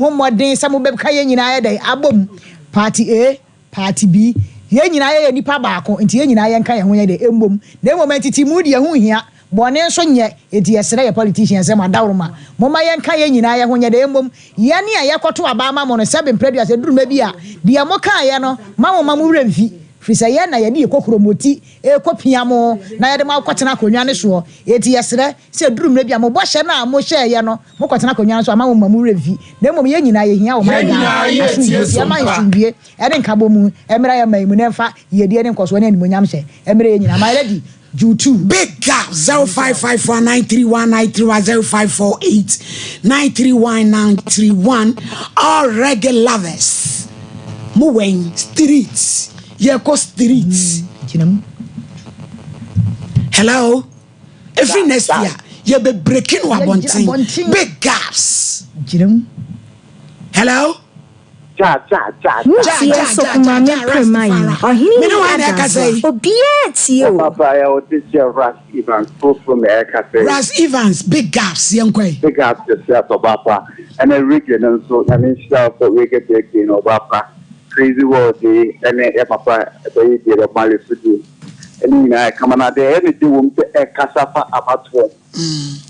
ho mmɔden sɛ mobɛka yɛn nyinaa yɛ dɛn abom. Party A, Party B, yɛn nyinaa yɛyɛ nnipa baako, nti yɛn nyinaa yɛnka yɛn ho nyɛ dɛn mmom. Na mmom ntetemu deɛ ɛho nhia, bɔne nso nyɛ, enti yɛsrɛ yɛn politicians sɛ mo adaworoma, momma yɛnka yɛn nyinaa yɛn ho nyɛ dɛn mmom. Yɛn a yɛkɔto aba ama mo no, sɛbe mprɛduasa ɛduru mma bi a, deɛ mokaeɛ no, mma momma mo werɛ mfi, firi sɛ yɛn na yɛde yɛn kokuromoti rekɔpia mo na yɛde mo akɔtena akonnwa no soɔ. Enti yɛsrɛ sɛ ɛduru mmerɛ bi a, mo bɔhyɛ no a mohyɛeɛ no, mokɔtena akonnwa no so a, mma momma mo werɛ mfi, na mmom yɛn nyinaa yɛhia ɔman Yɛn Ghana nyinaa yɛretie asomdwoeɛ. Nti yɛmma so mpa. asomdwoeɛ ne nkabɔmu mmra yɛn man mu na ɛmfa yiedie ne nkɔsoɔ ne animuonyamhyɛ mmrɛ yɛn nyinaa. My lady, June 2. Big gap 0554 931 931 0548 931 931 all reggae lovers mo wɛn street yɛkɔ street. Gyina mu. Hello every next year yɛbɛ breaking wɔ Yɛgyina abɔnten abɔnten. big gaps. Gyina mu. Hello. Ja ja ja ja. Ja Wotie ja ja Sɔfo ja Maame ja Prema yi, Rastafari. Ɔhene Me ne yi wan na ada ɛkasa so a, yi? obiara tie o. Papa yɛ wo de kyɛ Ras Evans foforo na ɛkasa yi. Ras Evans big gaps yɛnkɔ yi. Big ups yourself ɔbaapa. Ɛnɛ reggae no nso Nyame nhyira wo for reggae birthday no ɔbaapa. Crazy world yi ɛne yɛ papa ɛbɛyɛ deɛ Bob Marley so die ɛne nyinaa ɛkama na deɛ ɛyɛ me de wom sɛ ɛkasa fa abatoɔ ho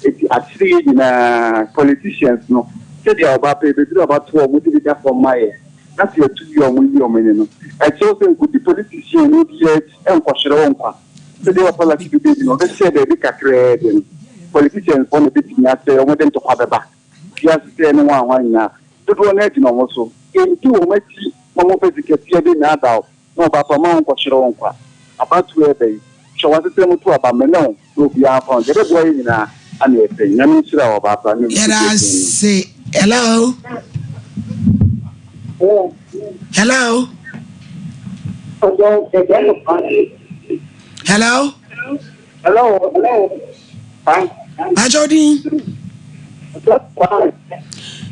eti akyere yɛ nyinaa politicians no sɛdeɛ ɔbaapa ɛbɛduru abatoɔ ɔmo de bi da fam ma yɛ na sɛ yɛto wie a ɔmo yi ɔmo ani no ɛkyerɛ sɛ nkɔdi politician no biara akyi ɛnkɔhyerɛ wo nkwa sɛdeɛ papa Lucky Dube bi no ɔbɛhyɛɛ baabi kakraa bi no politicians foɔ na ɛbɛtumi asɛe ɔmo de ntɔkwa bɛba wiase sɛɛ ne hwan hwan nyinaa dodoɔ no ara gyina wɔn so. Enti wɔn akyi na wɔpɛ sikatua bi nnaadaa wo, na wɔba so ama wo nkɔkyere wo nkwa. Abatoɔ reba yi, hwɛ w'asetena mu to aba, me ne wo na obiara mfa ho, deɛ ɛbɛboa yɛn nyinaa ana yɛpɛ. Nyame nhyira wo ɔbaapa ne Yɛda obi ase. Hello. Hello. Hello. Hello. Bàjẹ́ odin.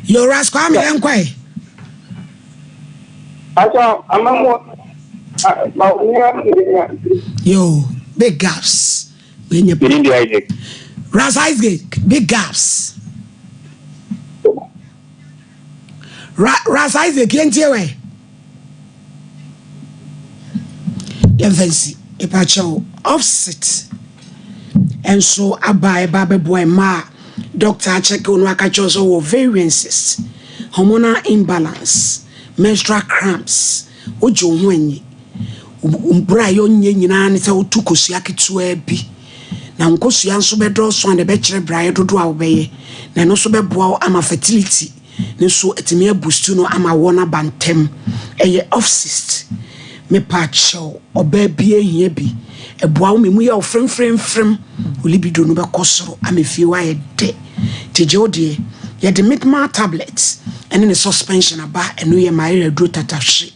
Yo Ras Kwame yɛn kɔ yi. Yo big gaps. Wei nyɛ Menim deɛ Isaac. Ras Isaac big gaps. Ra Ras Isaac yɛn tie wɛ. Yɛmfa nsi mepakyɛw offset nso aba a ɛba abɛboa mmaa a doctor akyɛke wo no aka kyerɛ wo sɛ wowɔ ovarian cyst, hormonal imbalance, menstrual cramps, wogye wo ho anyi. Wo bra a ɛyɛ nyinaa ne sɛ woto kosua ketewaa bi na wo nkosua nso bɛdɔɔso a na ɛbɛkyerɛ brayɛ dodoɔ a wobɛyɛ na ɛno nso bɛboa wo ama fertility no nso atumi abustu no ama awoɔ no aba ntɛm. Ɛyɛ off-cyst. Mepaakyɛw, ɔbaa biara hia bi. Ɛboa wo ma emu yɛ wo fremfremfrem. Wo libido no bɛkɔ soro ama efie hɔ ayɛ dɛ. Gyegye wo deɛ. Yɛde Midmal tablets ne ne suspension aba, ɛno yɛ malaria aduro tatahwe.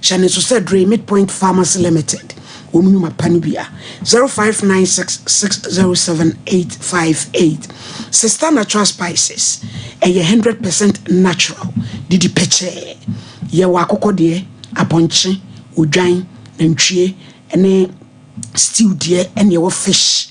Hyɛ no nso sɛ aduro yi Midpoint Pharmacy Limited wɔn nnwuma pa no bi a. 0596 607 858. Sister Natural Spices, ɛyɛ 100% natural, didi pɛkyɛɛ. Yɛwɔ akokɔ deɛ, apɔnkye, odwan, nantwie ne stew deɛ ɛne ɛwɔ fish.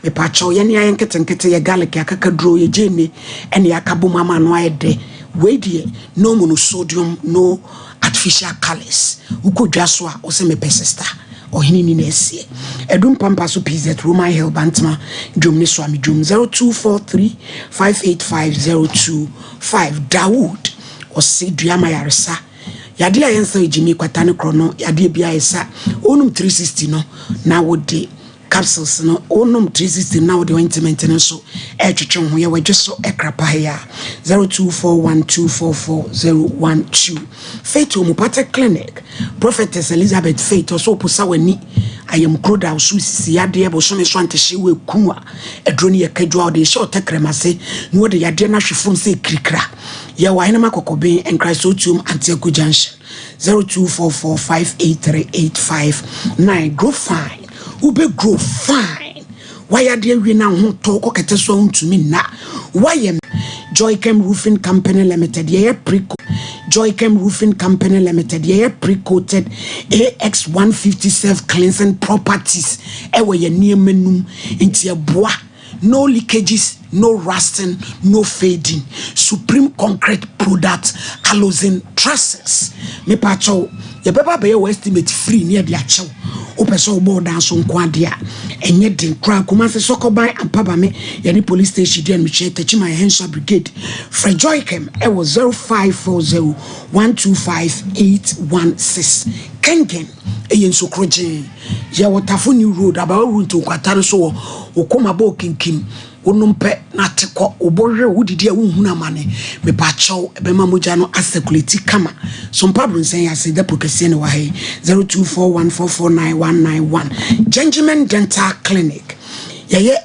Mepakyɛw yɛne ayɛ nketenkete yɛ garlic akakaduro yɛ gyeene ɛne aka bom ama ano ayɛ dɛ. Wei deɛ no monosodium no artificial colours. Wokɔ dwa so a wosɛ mepɛ sister ɔhene ni na ɛseɛ. Ɛdum pampa so PZ Roman Hill Bantama dwom ne so ame dwom 0243 585 025 Dawood ɔse dua ma yaresa. Yadeɛ a yɛnsa gyimi kwata ne korɔ no yadeɛ bi ayɛ sa wonom 360 no na wode capsules no wonom 360 na wode ointment no nso ɛretwetwe ho yɛwɔ adwe so ɛkra pa ha yi a 0241244012 Faith Homeopathic Clinic Prophetess Elizabeth Faith ɔsɛ ɔposa w'ani ayamkuro da so sisi yadeɛ bosome so antehye wɔ eku a aduro no yɛ kadwa ɔde hyɛ ɔtɛkrɛm ase na wɔde yadeɛ no ahwe fam sɛ kirikira yɛwɔ ahenema kɔkɔben nkrasotuom Antiako Junction 0244583859 grow fine wobɛ grow fine wayɛ adeɛ awie na ho tɔ kɔ kɛtɛ so a wontumi nna wayɛ Joychem Roofing Company Limited yɛyɛ pre Joychem Roofing Company Limited yɛyɛ pre-coated AX 150 self cleansing properties ɛwɔ yɛ nneɛma num nti ɛboa no leakages. No rusting, no fading. Supreme Concrete Product Alozin Trusses. Mepakyɛw, yɛbɛba abɛyɛ wo estimate free ne yɛde akyɛ wo. Wopɛ sɛ wobɔ wo dan so nko adeɛ a, ɛnyɛ den koraa. Kumasi Sɔkɔban Ampabame, yɛne police station di animhwɛ, Techiman Henswa Brigade. Frɛ Joychem ɛwɔ 0540 125 816. Kengen ɛyɛ nsu korogyenn. Yɛwɔ Tafo New Road, Abawa Road Ntonkwata no so wɔ wo koma bɔ kinkim. Wonom pɛ na ate kɔ, wo bo hwew, wodidi a wonhunu amane. Mepakyɛw, ɛbɛma mogya no asɛkuleti kama. Sompa Abronsɛn yi ase, dɛpo kɛseɛ na ɛwɔ ha yi, 0241449191. Gentlemen Dental Clinic, yɛyɛ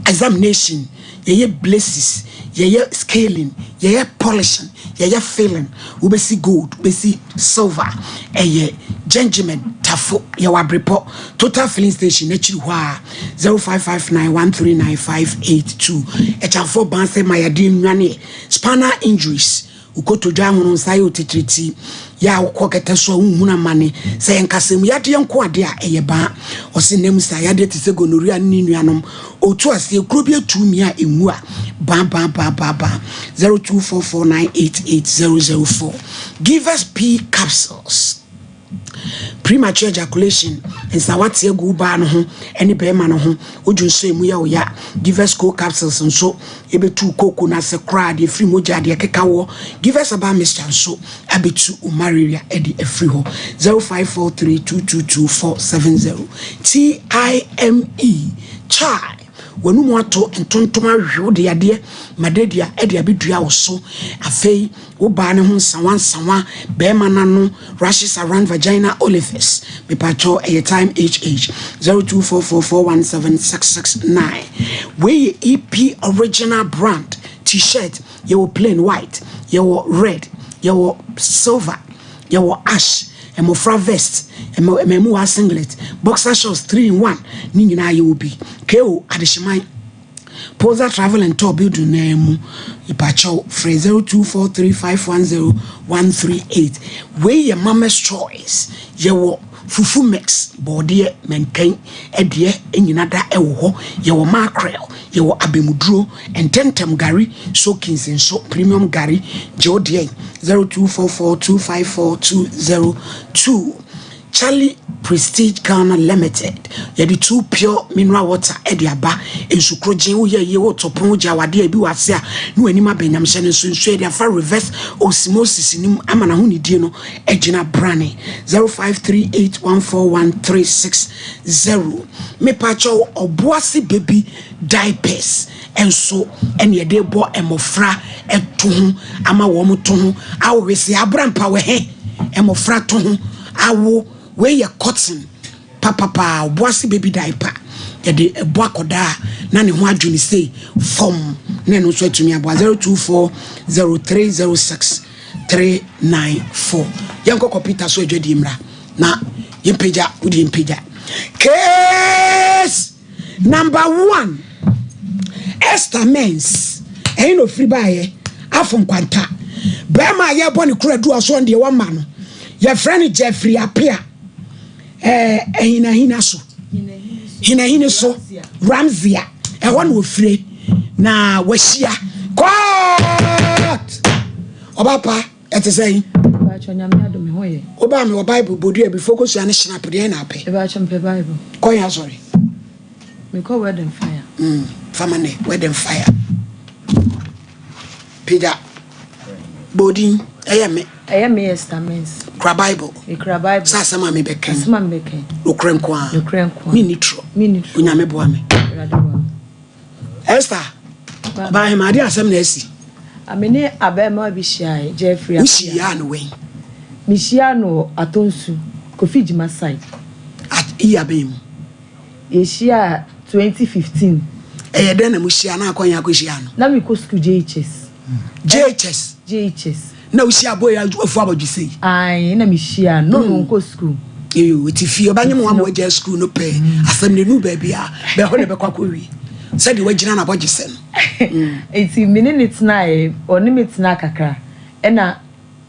examination, yɛyɛ braces, yɛyɛ scaling, yɛyɛ polishing, yɛyɛ filling, wobɛsi gold, wobɛsi silver. Ɛyɛ Gentlemen Tafo, yɛwɔ Abrepɔ, Total Filling Station n'akyiri hɔ a, 0559139582. Ɛkyamfoɔ ban sɛ ma yadeɛ nnwaneɛ, spinal injuries, wo kotodwe ahono, nsa yɛ otitiriti, yɛ a wokɔ kɛtɛ so a wonhunu amane, sɛ yɛ nkasɛm yadeɛ nko adeɛ a ɛyɛ baa. Ɔse nam saa yadeɛ te sɛ gonorrhea ne ne nuanom, ɔtu aseɛ kuro bi atu mi a ɛnwu a baa baa baa baa baa. 0244988004. Givers P capsules. Premature ejaculation, nsawa te agu wo baa no ho ne barima no ho, wodwo nso emu yɛ wo ya. Givers Co capsules nso ebetu wo kooko no ase koraa de afiri mogya deɛ ɛkeka woɔ. Givers herbal mixture nso abetu wo malaria de afiri hɔ. 0543222470 TIME Chai W'anum ato ntontom awe wo de yadeɛ malaria de abɛdua wo so. Afei wo baa no ho nsawansawa, bɛrima no ano, rashes around vagina orifice. Mepakyɛw ɛyɛ time HH 0244417669. Wei yɛ EP original brand t-shirt, yɛwɔ plain white, yɛwɔ red, yɛwɔ silver, yɛwɔ ash, mmɔfra vest, mmamuwa singlet, boxer shorts 3 in 1 ne nyinaa yɛwɔ bi. KO Adehyeman Poza Travel and Tour building no ara mu. Mepakyɛw frɛ 0243510138. Wei yɛ Mama's Choice. Yɛwɔ fufu mix, bɔɔdeɛ, mankan ɛdeɛ nyina da ɛwɔ hɔ. Yɛwɔ mackerel, yɛwɔ abɛmuduro, ntɛntɛm gari, soakings nso, premium gari. Gye wo deɛ 0244254202. Charlie Prestige Ghana Limited, yɛde two pure mineral water ɛde aba. Nsu korogyen woyɛ yie, wotɔ pon wogye awadeɛ a ebi wɔ ase a ne w'anim abɛn nyamhyɛ no nso nsuo yɛde afa reverse osmosis no mu ama n'ahonidie no agyina brane. 0538141360. Mepakyɛw ɔboase baby diapers nso ɛne yɛde bɔ mmɔfra to ho ama wɔn to ho awowese abrampa wɔ he mmɔfra to ho awo. Wei yɛ cotton papapaa ɔboase baby diaper yɛde ɛbɔ akɔdaa na ne ho adwo ne sei fam na ɛno nso atumi aboa. 0240306394. Yɛnkɔ kɔpita so adwadie mmra na yɛmpagya wode yɛmpagya case number one. Esther Mens ɛyi na ofiri baayɛ afo nkwanta bɛrima a yɛbɔ ne kura du ɔso deɛ wɔma no yɛfrɛ no Jeffrey Apia ɛɛ ɛhinahina so hinahini so Ramsia ɛhɔ na ofire na wahyia court ɔba pa ɛte sɛ yi. Mepakyɛ Nyame adom me ho yɛ. Wobaa me wɔ bible bodua bi fokosua ne hyena deɛn na apɛ. Mepakyɛ mepɛ bible. Kɔ yɛn asɔre. Mekɔ word and fire. Mm, fama ne word and fire. Pagya. Bodin ɛyɛ me. Ɛyɛ me Esther Mens. Kura bible. Mekura bible. Sɛ asɛm a mebɛka yi. Asɛm a mebɛka yi. Nokorɛ nko ara. Nokorɛ nko ara. Menni torɔ. Menni torɔ. Onyame boa me. Awurade boa me. Esther, ɔbaa hema, adeɛ asɛm na asi. Me ne abarimaa bi hyiae, Jeffrey Appiah. Wohyiaa no wɛn? Mehyiaa no wɔ Atonsu, Kofi Gyima side. At year bɛn mu? Yɛhyiaa 2015. Ɛyɛ dɛn na mohyiaa na akɔ yɛn akɔhyia no? Na mekɔ sukuu JHS. JHS? JHS. Na wohyia boy a afu abɔdwesɛ yi? Ae, na mehyia no, na ɔno ɔnkɔ sukuu. Eyo, ti fie ɔbɛnye mo ama wagya sukuu no pɛ. Asɛm no enu baabi a, bɛhɔ na ɛbɛkɔ akɔwie. Sɛdeɛ wagyina n'abɔdwesɛ no. Nti me ne no tenaeɛ, ɔne me tenaa kakra, ɛna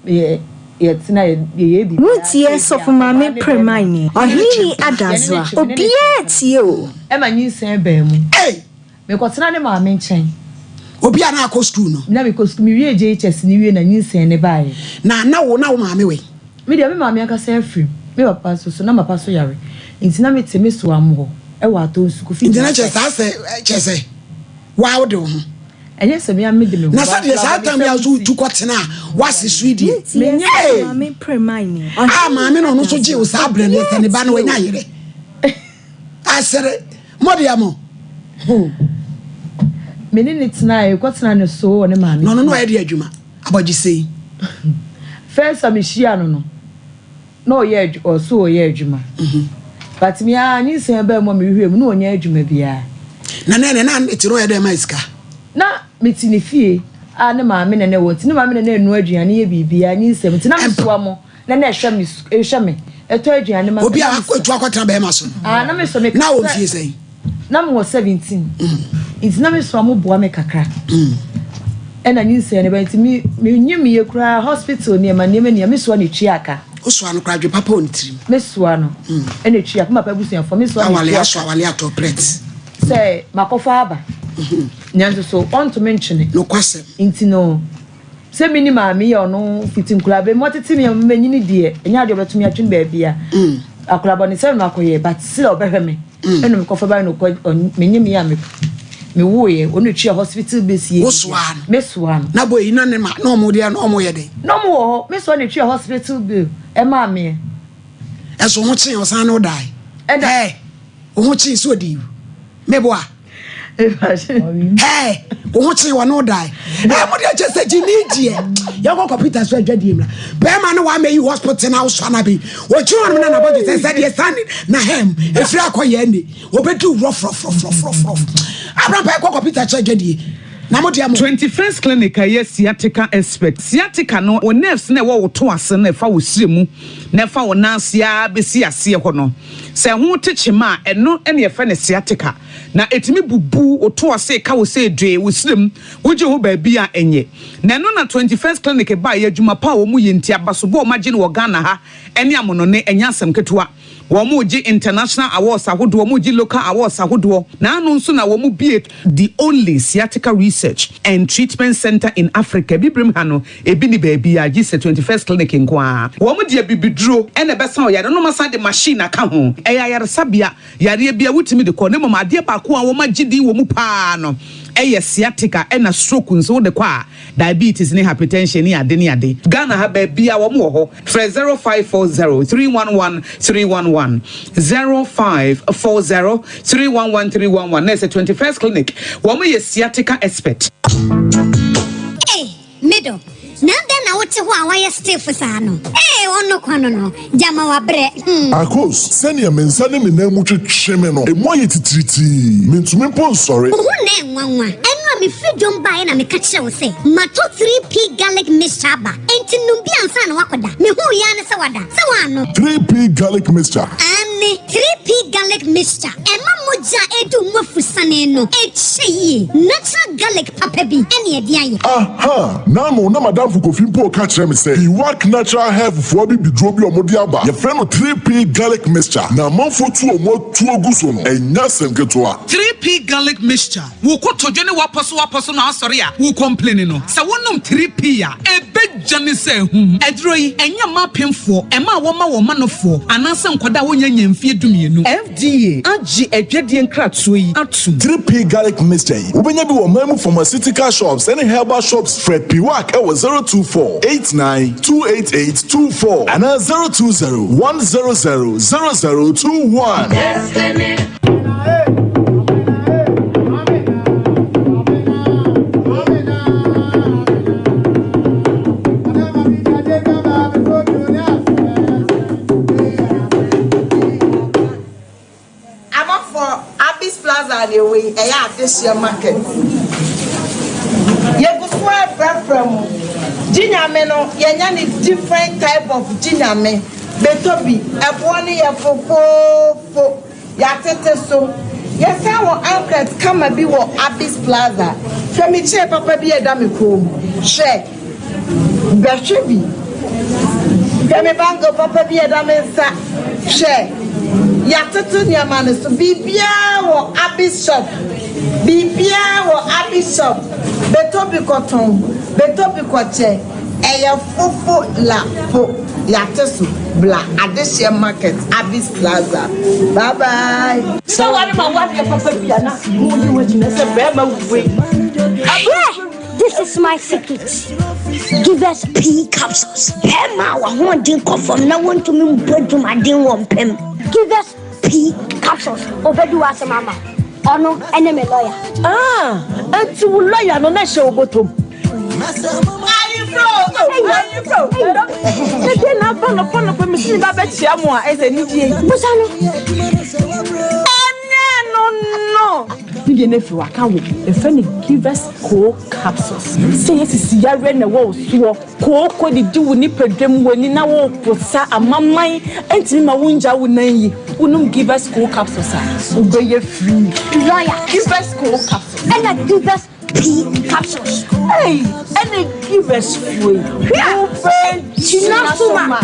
yɛ yɛtena yɛ yɛyɛ biribiara Woretie sɛ ebia Sɔfo ɔbaa Maame ne Premai bɛrima. ne Yɛne no Ɔhene twe mpena, yɛne no Adazoa. twe, me ne no twe Obiara mpena. tie o. Ɛma nyinsɛn baa mu. Ei! Mekɔtena ne maame nkyɛn. Obi a na akɔ sukuu no. Na mekɔ sukuu, mewiee JHS no wie na nyinsɛn no baeɛ. Na na wo na wo maame wɔ he? Me deɛ me maame ankasa afiri mu, me papa nso so, na mapa nso yare, nti na mete me soa mo hɔ wɔ Atɔ Nsu, Kofi Nti na Gyina kyerɛ saa sɛ kyerɛ sɛ woa wode wo ho. Ɛnyɛ sɛ me ara mede me ho, Na but sɛdeɛ saa tam yi a nkurabɔnesɛm nso nti. wotu kɔtenaa w'ase so yi deɛ, Menyɛ ee! A maame na ɔno nso gyee wo saa berɛ no, sɛ ne ba no wanya yere. Asere, mo deɛ mo. Hmm. Me ne no tenaeɛ, yɛkɔtenaa ne so wɔ ne maame Na ɔno na fie. ɔyɛ deɛ adwuma, abɔgyesɛ yi. First a mehyiaa no no, na ɔyɛ adwu ɔso ɔyɛ adwuma. But me ara nyinsɛn baa mu a mehwehwɛɛ mu na ɔnyɛ adwuma biara. Na na ɛnɛ na ne te no ɔyɛ dɛn ma sika? Na mete ne fie a ne maame na na ɛwɔ nti ne maame na na ɛnoa aduane yɛ biribiara nyinsɛn mu nti na mesoa mo na na ɛhwɛ me ɛhwɛ me ɛtɔ aduane ma me Obi a na mesɔ. atu akɔtena bɛrima so no. Ah na mesɔ meka Na wɔ sɛ mfie sɛn? Na mewɔ 17 nti na mesɔ a mo boa me kakra ɛna nyinsɛn no ba nti me menyim yɛ koraa hospital nneɛma nneɛma nyinaa mesoa na etua ka. Wosoa no koraa adwene papa wɔ ne tirim. Mesoa no ɛna etua ka me papa abusuafoɔ mesoa na Awale etua aso ka. awale atɔ plɛt. Sɛ makɔfa aba nanso so ɔntumi ntwene. Nokwasɛm. Nti no Sɛ me ni maame yi a ɔno fiti nkwadaa mu ɔtete me a manyini deɛ ɛnyɛ adeɛ ɔbɛto me atwene baabi a akwadaa bɔne sɛ no akɔyɛ but still ɔbɛhwɛ me ɛna mekɔfa ba no kɔ menye me a me mewoeɛ ɔno tua hospital bills yɛ Wosoa no. mesoa no Na boy yi na ne ma na ɔmo deɛ na ɔmo yɛ dɛn? na ɔmo wɔ hɔ mesoa na tua hospital bill ɛmaa meɛ. Ɛso ho kyee ɔsan ne wo dae. Ɛna. Ɛɛ wo ho kyee sɛ ɔdi meboa. Hey, wo ho kyee wɔne wo dae. Ɛ mo deɛ kyɛ sɛ gyimi deɛ. Yɛkɔ kɔpita so adwadie mmra. Bɛrima no wamɛyi hospital na wosɔ na bi. Ɔgyina hɔ nom na nabɔgye sɛ sɛ deɛ san na hɛm ɛfiri akɔ yɛ ne. Wɔbɛdi rɔfrɔfrɔfrɔfrɔf. Abrampa yɛkɔ kɔpita so adwadie. Na mo deɛ mo. 21st Clinic a ɛyɛ sciatica expert. Sciatica no, wo nerves no a ɛwɔ wo to ase no a ɛfa wo srɛ mu na ɛfa wo nan ase ara bɛsi aseɛ hɔ no, sɛ ɛho te kyema a, ɛno na yɛfrɛ no sciatica. Na ɛtumi bubu wo to ase ka wo sɛ dwee wo srɛ mu, wogye ho baabi a ɛnyɛ. Na ɛno na 21st Clinic baeɛ, adwuma pa a wɔyɛ nti, abasobɔ a wɔagye no wɔ Ghana ha ne amonɔne, ɛnyɛ asɛm ketewa. Wɔregye international awards ahodoɔ, wɔregye local awards ahodoɔ, na ano nso na wɔbue the only sciatica research and treatment centre in Africa, Abibirem ha no, ebi nni baabiara gye sɛ 21st Clinic nko ara. Wɔde abibiduro na ɛbɛsa wo yare na wɔasan de machine aka ho. Ɛyɛ ayaresabea, yareɛ biara wotumi de kɔ, na mmom adeɛ baako a wɔagye din wɔ mu pa ara no yɛ sciatica ɛna stroke nso wode kɔ a, diabetes ne hypertension ne ade ne ade. Ghana ha baabiara wɔn wɔ hɔ. Frɛ 0540 311 311, 0540 311 311 na ɛsɛ 21st Clinic. Wɔn yɛ sciatica expert. Ei, me dɔ, na adɛn na wote hɔ a woayɛ stiff saa no? Ei, ɔno kwa no no, gyama wabrɛ, hmm. Akos, sɛnea me nsa ne me nan mu twetwe me no, emu ayɛ titiritii. Mintumi mpo nsɔre. Wo ho na ɛnwanwa. Ɛno a mefiri dwom baeɛ na meka kyerɛɛ wo sɛ matɔ 3P Garlic Mixture aba. Enti nom bi ansa na woakɔda. Mehuu yi ara ne sɛ wada. Sɛ woannom. 3P Garlic Mixture. Aane, 3P Garlic Mixture. Ɛma mogya a ɛredi wo mu afusane no kyɛ yie. Natural garlic papa bi na ɛde ayɛ. Aha! N'ano na m'adamfo Kofi mpo reka kyerɛ me sɛ Iwak Natural Health foɔ abibiduro bi a wɔde aba, yɛfrɛ no 3P Garlic Mixture, na amanfoɔ tu wɔn atuo gu so no, ɛnyɛ asɛm ketewa. 3P Garlic Mixture, Wo kotodwe ne w'apɔsowapɔso no asɔre a wo complaini no, sɛ wonom 3P a, ɛbɛdwane sɛ ahum. Aduro yi, ɛnyɛ mma apemfoɔ, ɛma a wɔma wɔn manofoɔ, anaasɛ nkwadaa a wɔnnya nnya mfeɛ dumienu. FDA agye adwadie nkratoɔ yi atom. 3P Garlic Mixture yi, wobɛnya bi wɔ ɔman mu pharmaceutical shops ne herbal shops. Frɛ Piwak wɔ 024 89 288 24 anaa 020 100 0021. Abɔfoɔ, Abis Plaza na ɛwɔ yi, ɛyɛ adehyeɛ market. Yɛgu so ara frɛfrɛ mo. Gye Nyame no, yɛanya ne different type of Gye Nyame. Bɛtɔ bi, ɛboɔ no yɛ fofoofo. Yɛatete so. Yɛsan wɔ ankret kama bi wɔ Abis Plaza. Hwɛ me chair papa bi a ɛda me kɔn mu. Hwɛ. Bɛhwɛ bi. Hwɛ me bangle papa bi a ɛda me nsa. Hwɛ. Yɛatoto nneɛma no so. Biribiara wɔ Abis shop. Biribiara wɔ Abi shop, bɛtɔ bi kɔtɔn, bɛtɔ bi kɔkyɛ, ɛyɛ fofo la fo, yɛate so, bla Adehyeɛ market, Abis Plaza. Bye bye. Sɛ ware ma wadeɛ papa bi a na mo yi wo gyina sɛ bɛrima wei. Hwɛ! This is my secret. Give us pea capsules. Bɛrima a w'ahoɔden kɔ fam na wontumi mbɔ dwumaden wɔ mpam. Give us pea capsules. Obedi w'asɛm ama wo. Ɔno ne me lawyer. Ah, enti wo lawyer no na ɛhyɛ wo bɔtɔm. Ɛdeɛ na aba nɔpa nɔpa mesi me ba bɛkyia mo a ɛsɛ anigyeɛ yi. Busa no. Ɛnɛ no no. Ne deɛ no afiri waka wo yɛfrɛ no givers co capsules sɛ yɛ sisi yareɛ na ɛwɔ wo soɔ kooko didi wo nipadwam w'ani na wo posa amaman ɛntumi ma wo ngya wo nan yi wonom givers co capsules a wobɛyɛ free. Lawyer. Givers co capsules. Ɛna givers P capsules. Ei ɛne givers foɔ yi wobɛgyina so ma.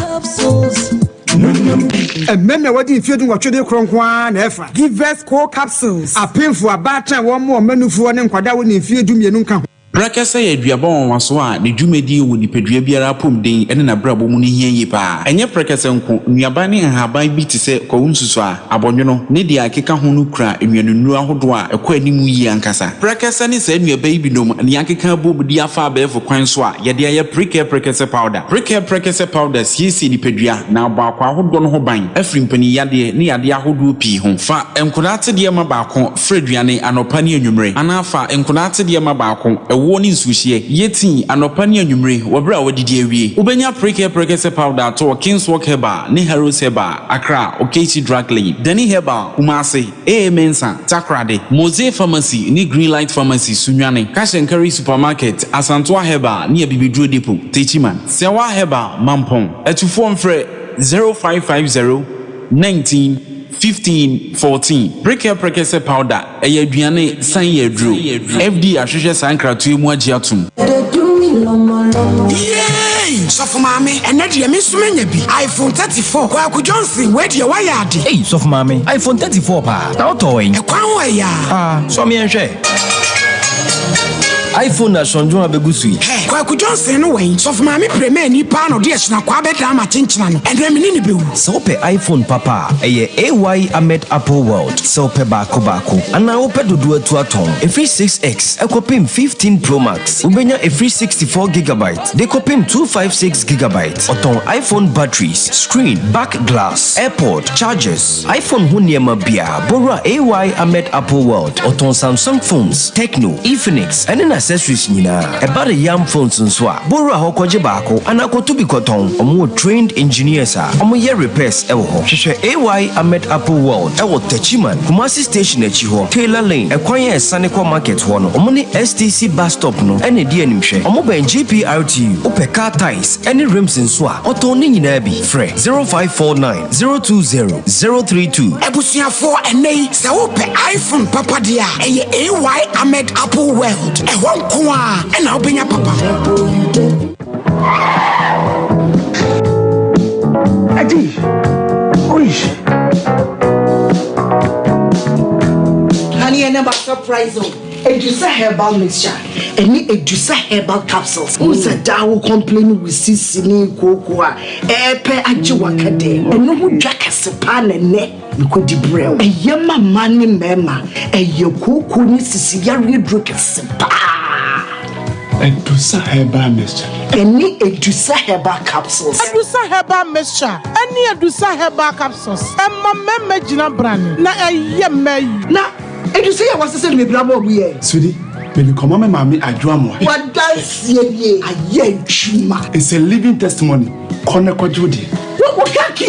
Mmarima a wɔadi mfeɛ dunwɔtwe de korɔ nko ara na ɛfa. Givers Co Capsules. Apemfo, abaatan a wɔmmoa wɔn mma nufoɔ ne nkwadaa a wɔnni mfeɛ dumienu nka ho. Prɛkɛsɛ yɛ aduaba nwanwaso a ne dwumadi wɔ nipadua biara apɔmuden ne n'abrabɔ mu no hia yie paa. Ɛnyɛ prɛkɛsɛ nko, nnuaba ne nhaban bi te sɛ kwawu nsusuaa, abɔnwono, ne deɛ ɛkeka ho no kura nnuanennuro ahodoɔ a ɛkɔ anim yie ankasa. Prɛkɛsɛ ne saa nnuaba yi binom na yɛakeka abom de afa abɛɛfo kwan so a yɛde ayɛ Prekɛ Prɛkɛsɛ Powder. Prekɛ Prɛkɛsɛ Powder siesie nipadua na abɔ akwaa ahodoɔ no ho ban afiri mpaninyadeɛ ne yadeɛ ahodoɔ pii ho. Fa nkwadaa atedeɛ ma baako fra aduane anɔpa ne anwummere anaa fa nkwadaa atedeɛ ma baako, ɛwoɔ ne nsuohyeɛ, yɛ tii anɔpa ne anwummere wɔ berɛ a woadidi awie. Wobɛnya Prekɛ Prɛkɛsɛ Powder atɔ wɔ Kingswalk Herbal ne Harrods Herbal. Accra, Okatie Drug Lane, Danny Herbal, Kumasi, AA Mensah, Takoradi, Mose Pharmacy ne Greenlight Pharmacy, Sunyani, Cash and Carry Supermarket, Asantoa Herbal ne Abibiduro Depot, Techiman, Sewa Herbal, Mampong. Atufoɔ mfrɛ 0550 19 15 14. Prekɛ Prekɛsɛ Powder, ɛyɛ aduane san yɛ aduro. FDA ahwehwɛ saa nkratoɔ yi mu agye atom. Yay! Sɔfo maame, ɛnɛ deɛ me nso manya bi. iPhone 34. Kwaku Johnson, wei deɛ woayɛ ade. Ei, sɔfo maame, iPhone 34 paa. Na wotɔɔ wɛn? Ɛkwan ho ɛya. Ah, sɔ me nhwɛ. iPhone na sɔndwon abegu so yi. Hɛ, Kwaku Johnson no wɛn? Sɔfo maame premani paa na ɔde ahyina bɛdaa m'akyenkyena no. Ɛnɛ me ne no bɛwu. Sɛ wopɛ iPhone papa a, ɛyɛ AY Ahmed Apple World. Sɛ wopɛ baako baako anaa wopɛ dodoɔ atu atɔn, ɛfiri 6X ɛkɔpem 15 Pro Max, wobɛnya ɛfiri 64 gigabyte de kɔpem 256 gigabyte. Ɔtɔn iPhone batteries, screen, back glass, AirPod, chargers, iPhone ho nneɛma biara. Bowura AY Ahmed Apple World. Ɔtɔn Samsung phones, Tecno, Infinix, ɛne n'accessories nyinaa. Ɛba de yam phones nso a, bowura hɔ kɔgye baako anaa kɔto bi kɔtɔn. Ɔmo wɔ trained engineers a ɔmo yɛ repairs ɛwɔ hɔ. Hwehwɛ AY Ahmed Apple World ɛwɔ Techiman, Kumasi station akyi hɔ, Taylor Lane, ɛkwan a ɛsane kɔ market hɔ no. Ɔmo ne STC bus stop no ɛna edi animhwɛ. Ɔmo bɛn GPRTU. Wopɛ car tyres ɛne rims nso a, ɔtɔn ne nyinaa bi. Frɛ 0549 020 032. Abusuafoɔ ɛnɛ yi sɛ wopɛ iPhone papa deɛ a ɛyɛ AY Ahmed Apple World. Ɛhɔ nko a ɛna wobɛnya papa. Adi. Oish. Honey, and about surprise o. Edusa herbal mixture. Ɛne Edusa herbal capsules. N sɛ daa wo complain wo sisi ne kooko a ɛɛpɛ agye waka dɛ. Ɛno ho dwa kɛse paa na ɛnɛ mekɔdi brɛ wo. Ɛyɛ ma mmaa ne mmarima. Ɛyɛ kooko ne sisi yareɛ duro kɛse paa. Edusa herbal mixture. Ɛne Edusa herbal capsules. Edusa herbal mixture ɛne Edusa herbal capsules ɛma mmarima gyina brane na ɛyɛ mmaa yi. Na Edusa yɛ wasese no bebree abɔ ɔmo yɛ. Sweetie, mede kɔma me maame adwo amoa. Wadansie nie ayɛ adwuma. It's a living testimony. Kɔ ne kɔgye wo deɛ. Wo kaki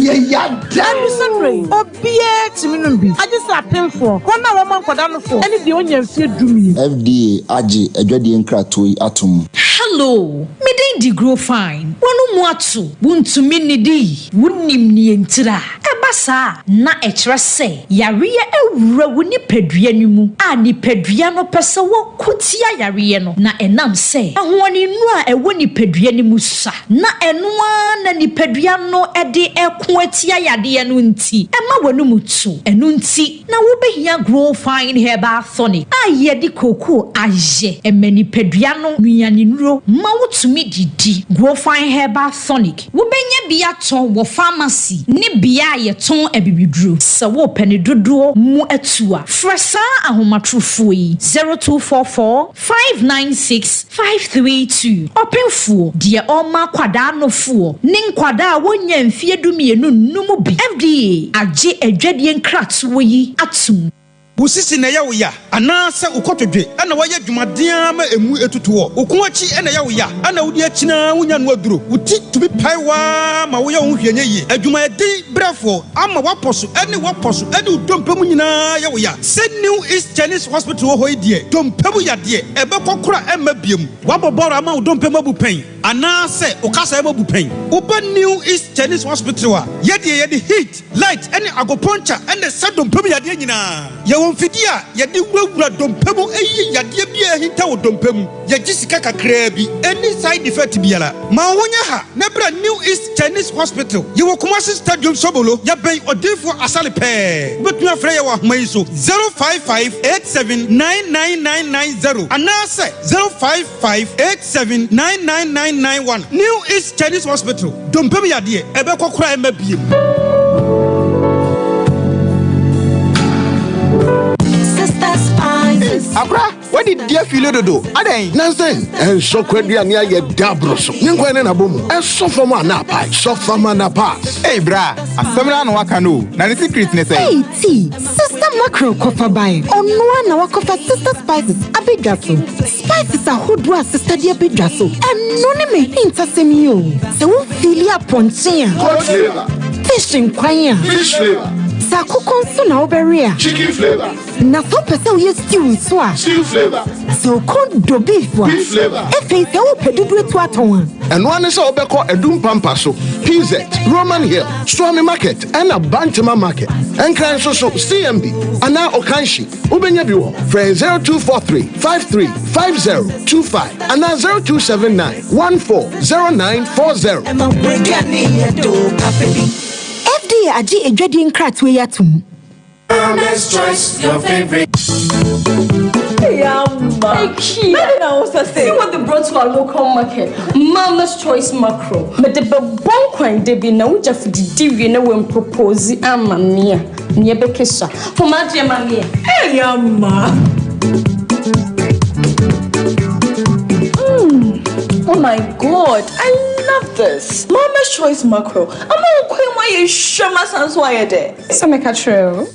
yɛ yada. Edusa duro yi obiara tumi nom bi agye sɛ apemfoɔ wɔn a wɔma nkwadaa no fo ɛne deɛ onya mfie dumien. FDA agye adwadie nkratoɔ yi atom. Hello, me din di Grow Fine. Wɔn mu ato, wontumi nnidi, wonim nea ntira. Ɛba Ɛba saa a, na ɛkyerɛ sɛ yareɛ awura wo nipadua no mu a nipadua no pɛ sɛ wɔko tia yareɛ no, na ɛnam sɛ ahoɔdennuro a ɛwɔ nipadua no mu sua na ɛno ara na nipadua no de reko atia yadeɛ no nti, ɛma w'anum tu. Ɛno nti na wobɛhia Grow Fine Herbal Tonic a yɛde kookoo ayɛ. Ɛma nipadua no nnuanennuro ma wotumi didi. Grow Fine Herbal Tonic Wobɛnya bi atɔ wɔ famasi ne bea a yɛtɔn abibiduro. Sɛ worepɛ ne dodoɔ mu atu a, frɛ saa ahomatorofoɔ yi, 0244 596 532. Ɔpemfoɔ, deɛ ɔrema akwadaa nofoɔ ne nkwadaa a wɔnnya mfeɛ dumienu nnom bi. FDA agye adwadie nkratoɔ yi atom. Wo sisi na ɛyɛ wo ya anaa sɛ wo kotodwe na woayɛ adwumaden ara ma emu atutu hɔ? Wo kɔn akyi na ɛyɛ wo ya na wode akyini ara wunya no aduro? Wo ti tumi pae wo ara ma woyɛ wo ho hwee nyɛ yie? Adwumayɛden brɛfoɔ ama woapɔ so ne woapɔ so ne wo dompe mu nyinaa yɛ wo ya? Sɛ New East Chinese Hospital wɔ hɔ yi deɛ, dompe mu yadeɛ, ɛbɛkɔ koraa ɛmma biom. Woabɔ bɔɔl ama wo dompe mu abu pɛn anaa sɛ wo kasaeɛ mu abu pɛn? Woba New East Chinese Hospital a, yɛdeɛ yɛde heat, Light ne agoponkyɛ na ɛsa dompe mu yadeɛ nyinaa. Yɛwɔ mfidie a yɛde wurawura dompe mu yi yadeɛ biara a ahinta wɔ dompe mu. Yɛgye sika kakraa bi. Ɛnni side effect biara. Ma wo ho nyɛ ha na bra New East Chinese Hospital. Yɛwɔ Kumasi Stadium Sobolo. Yɛbɛn Odiyifoɔ Asare pɛɛ. Wobɛtumi afrɛ yɛn wɔ ahoma yi so, 055 87 99990 anaasɛ 055 87 99991. New East Chinese Hospital. Dompe mu yadeɛ, ɛbɛkɔ koraa ɛmma biem. Akora, wadi di afili dodo. Adɛn? Nansen, ɛnsɔ kwaduane ayɛ da aboro so. Ne nkwan ne n'abɔ mu. Ɛsɔ fam a na apae. Sɔ fam a na pass. Ei bra, asɛm no ara na waka no o. Na ne secret ne sɛn? Ei tea, Sister Mackerel kɔfa bae. Ɔno ara na wakɔfa Sister Spices abɛdwa so. Spices ahodoɔ a sista de abɛdwa so, ɛno ne me ahintasɛm yi o. Sɛ wo feeli apɔnkye a. Goat flavour. Fish nkwan a. Fish flavour. Sɛ akokɔ nso na wobɛwe a. Chicken flavour. Na sɛ wopɛ sɛ woyɛ stew nso a. Stew flavour. Sɛ wo kɔn dɔ beef a. Beef flavour. Afei sɛ wopɛ dodoɔ atu atɔn a. Ɛno ara ne sɛ wobɛkɔ Adum Pampa so, PZ, Roman Hill, Suame Market ɛna Bantama Market. Nkran nso so, CMB anaa Okanshi. Wobɛnya bi wɔ frɛ 0243 53 50 25 anaa 0279 14 0940. FDA agye adwadie nkratoɔ yi atom. Mama's Choice, your favorite. See what they brought to our local market. Mama's Choice Macro. But the bon kwan debi na uja fudidi wie na wen propose ama me a. Nea ɛbɛkɛ sua. Fo m'adeɛ ma me ɛ. Hey ama. Mm. Oh my god, I love this. Mama's Choice Mackerel. Ama wo kwan mu ayɛ hwam asan so ayɛ dɛ. Sɛ meka kyerɛ o.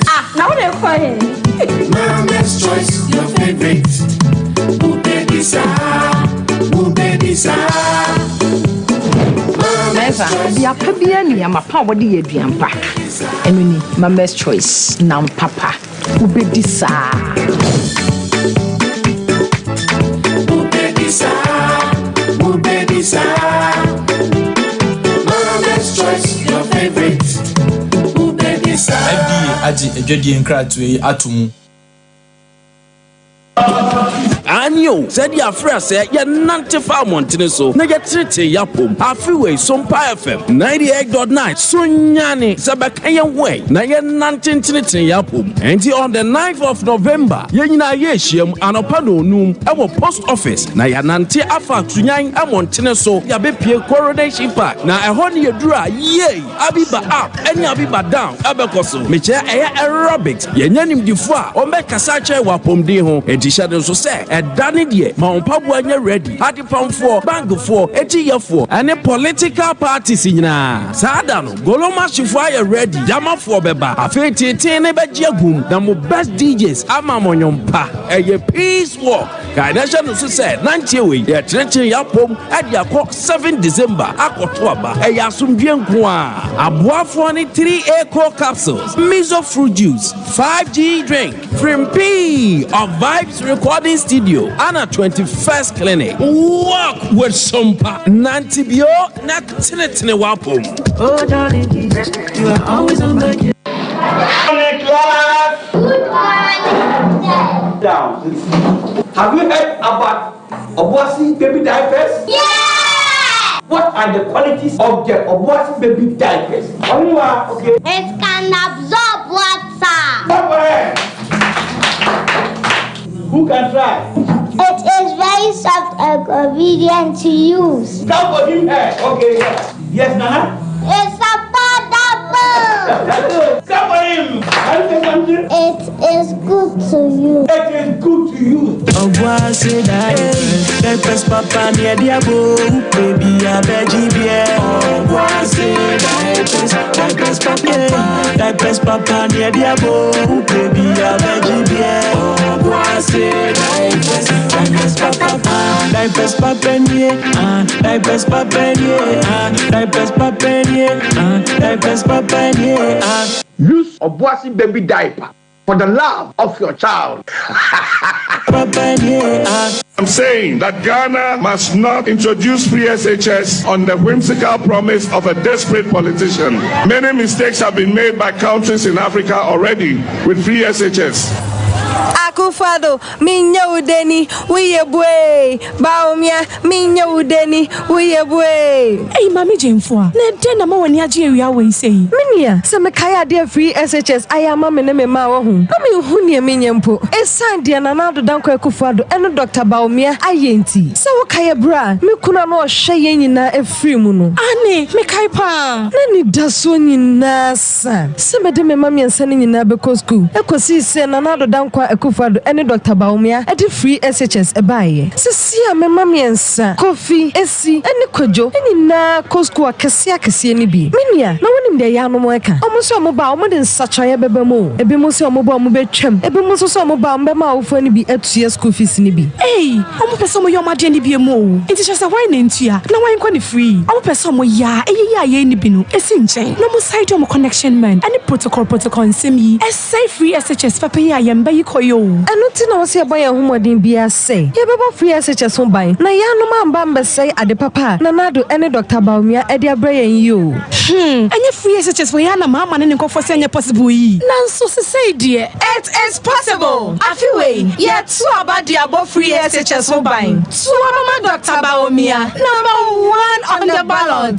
Ah, na wo de kɔ he? Mama's Choice, your favorite. Who baby sa, who baby sa. Mɛnsa, bea pa biara nni ama pa a wɔde yɛ aduan pa. Ɛno ni, Mama's Choice, nam papa. Wobɛdi saa. Wobɛdi saa, wobɛdi saa. Mama's Choice, your favorite. Wobɛdi saa. FDA agye adwadie nkratoɔ yi ato mu. Aane o, sɛdeɛ afrɛ sɛ yɛnante fa mmɔntene so na yɛtenetene yɛn apom. Afe wei, Sompa FM 98.9 so nyane sɛ bɛka yɛn ho ɛ na yɛnnante ntenetene yɛn apom. Enti on the 9th of November, yɛn nyinaa yɛrehyiam anɔpa nnɔnnum wɔ Post Office na yɛanante afa Sunyani mmɔntene so yɛabɛpue Coronation Park na ɛhɔ ne yɛduru a, yei! Abiba up ne Abiba down ɛbɛkɔ so. Mekyerɛ ɛyɛ aerobics. Yɛanya nimdefo a wɔbɛkasa akyerɛ wɔ apɔmuden ho. Enti hyɛ no nso sɛ ɛda no deɛ ma wo mpaboa nyɛ ready. Adepamfoɔ, bankfoɔ, akyiyɛfoɔ ɛne political parties nyinaa. Saa da no Golomashifoɔ ayɛ ready, Gyamafoɔ bɛba. Afei teetee no bɛgye agum na mo best DJs ama mo nnwom pa. Ɛyɛ peace walk. Kae na hyɛ no nso sɛ nanteɛ wei yɛkyerekyere yɛapom de akɔ 7 December akɔto aba. Ɛyɛ asomdwie nko ara. Aboafoɔ ne 3A Core Capsules, Miso Fruit Juice, 5G Drink, Frimpii of Vibes Recording Studio, ana 21st Clinic. Walk with Sompa. Nante bio na tenetene w'apom. Oh, darling Jesus, you are always on my case. Morning, class. Good morning, sir. Down. Have you heard about Obuasi baby diapers? Yeah! What are the qualities of the Obuasi baby diapers? Onua, okay. It can absorb water. Clap for her. Who can try? It is very soft and convenient to use. Clap for him, her. Okay, yes. Yes, Nana? It's affordable. Clap for him. Can you say something? It is good to use. It is good to use. Obuasi diapers, diapers papa near the abo, baby a veggie beer. Obuasi diapers, diapers papa, diapers papa near the abo, baby a veggie beer. Obuasi diapers, diapers papa, diapers papa near, ah, diapers papa near, ah, diapers papa near, ah, diapers papa near, ah. Use Obuasi baby diaper for the love of your child. I'm saying that Ghana must not introduce free SHS on the whimsical promise of a desperate politician. Many mistakes have been made by countries in Africa already with free SHS. Akufo-Addo, menyɛ wo deni, woyɛ buee. Bawumia, menyɛ wo deni, woyɛ buee. Ei Maame Gyamfua, na ɛdɛn na ama w'ani agye awia wei sei? Me nua, sɛ mekae adeɛ a free SHS ayɛ ama me ne me mma a wahu, na menhu neɛ menyɛ mpo. Ɛsiane deɛ Nana Addo Dankwa Akufo-Addo ne Dɔkta Bawumia ayɛ nti. Sɛ wokae ɛberɛ a me kunu a na ɔhwɛ yɛn nyinaa firii mu no. Aane, mekae paa. Na anidasoɔ nyinaa sa sɛ mede me mma mmiɛnsa no nyinaa bɛkɔ sukuu kɔsii sɛ Nana Addo Dankwa Akufo-Addo ne Dɔkta Bawumia de free SHS baeɛ. Seesei a me mma mmiɛnsa, Kofi, Esi ne Kwadwo nyinaa kɔ sukuu akɛseɛ akɛseɛ no bi. Me nua, na wonim deɛ yaanom reka? Wɔn se wɔba a, wɔde nsakyeraeɛ bɛba mu o. Ebinom se wɔba a wɔbɛtwam, ebinom nso sɛ wɔba a wɔbɛma awofoɔ no bi atua sukuu fees no bi. Ei! Ɔmo pɛ sɛ ɔmo yɛ ɔmo adeɛ no biom o. Nti kyerɛ sɛ hwan na ntua na hwan nkɔ ne free? Ɔmo pɛ sɛ ɔmo yɛ a ɛyɛ yi a yɛn nni bi no ɛsi nkyɛn na ɔmo san de ɔmo connection man ɛne protocol protocol nsɛm yi ɛsɛe free SHS papa yi a yɛn mba yi kɔ yi o. Ɛno nti na wɔsɛ yɛbɔ yɛn ho mmɔden biara sɛ yɛbɛbɔ free SHS ho ban na yɛanom amba ambɛsɛe ade papa a Nana Addo ne Dɔkta Bawumia de abrɛ yɛn yi o. Hmm, ɛnyɛ free SHS wei ara na Mahama ne ne nkurɔfoɔ sɛ ɛnyɛ possible yi? Nanso sesei deɛ. It is possible! Afe wei, yɛto aba de abɔ Free SHS ho ban. To aba ma Dɔkta Bawumia, number one on the ballot.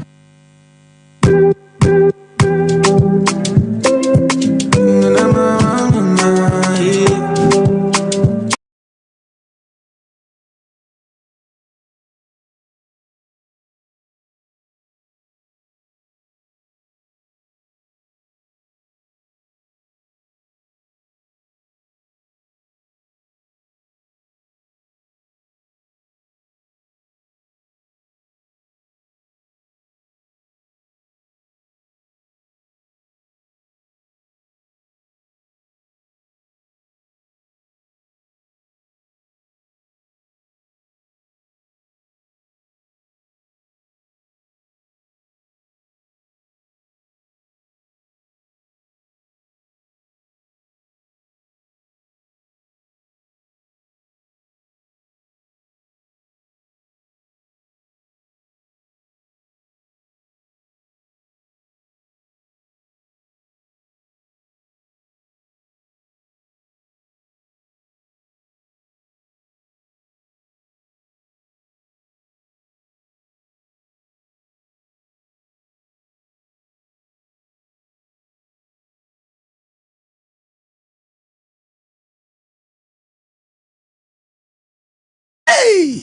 Ei!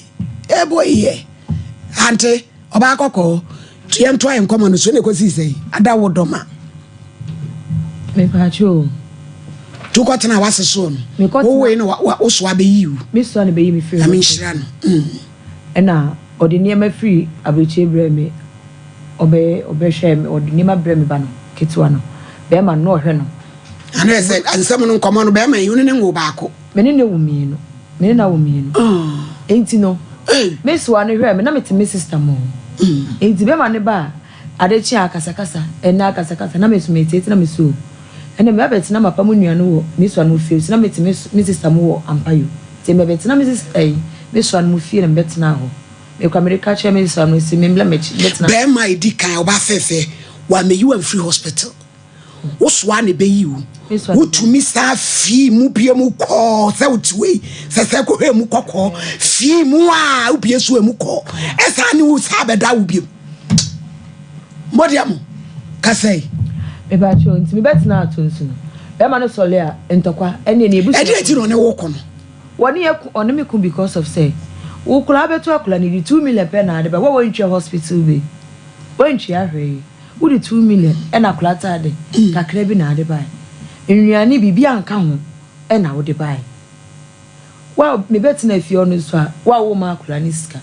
Ebo yɛ. Ante, ɔbaa kɔkɔɔ, yɛntoa yɛn nkɔmmɔ no so na ɛkɔsii sɛn? Ada wo dɔ ma. Mepatwo o. Tu kɔtena w'ase soɔ no. Wowoe na wo soa bɛyi wo. Me soa na bɛyi me firi hɔ. Nyame nhyira no. Ɛna ɔde nneɛma firi aburokyire brɛɛ me. Ɔbɛ ɔbɛhwɛɛ me, ɔde nneɛma brɛɛ me ba no ketewa no. Bɛrima no, na ɔhwɛ no. Ana ɛsɛ nsɛm no nkɔmmɔ no bɛrima yi wo ne no nwoo baako? Me ne no awo mmienu. Me ne no awo mmienu. Enti no, me soa no hwɛɛ me, na mete me sista mu. Enti bɛrima no ba a, ade kye a akasakasa, ɛnnɛ akasakasa, na me nso meteete na me so o. Ɛnna meba bɛtena mapa mu nua no wɔ me soa no mu fie, nso na mete me me sista mu wɔ Ampayo. Nti mebɛtena me sista yi, me soa no mu fie na mebɛtenaa hɔ. Me koraa mede ka kyerɛɛ me sista no se memmla m'akyi mmɛtena. Bɛrima a ɛdi kan, ɔbaa fɛɛfɛ. Wɔammɛyi wo amfiri hospital. Wo soa na ɛbɛyi wo. Wotumi saa fii mu bie mu kɔɔ sɛ wote wei sɛ sɛ kɔhwɛ mu kɔkɔɔ fii mu a wobie so emu kɔɔ ɛsaa ne wo saa bɛda wo biom. Mmɔdeɛ mo kasa yi. Mepakyɛw nti mebɛtena ato nsu no bɛrima no sɔle a ntɔkwa ɛne ne ebusua. Ɛdeɛ nti na ɔne wo ko no? Wɔne yɛ ko ɔne me ko because of sɛ wo koraa bɛto akwadaa no di 2 million pɛ na ade ba wo a wɔntwa hospital bill wɔntwa hwee. Wode 2 million ɛna akwadaa ataade kakra bi na ade bae. Nnuane biribi anka ho ɛna wode bae. Wo a mebɛtena fie hɔ no nso a, wo a womma akwadaa no sika.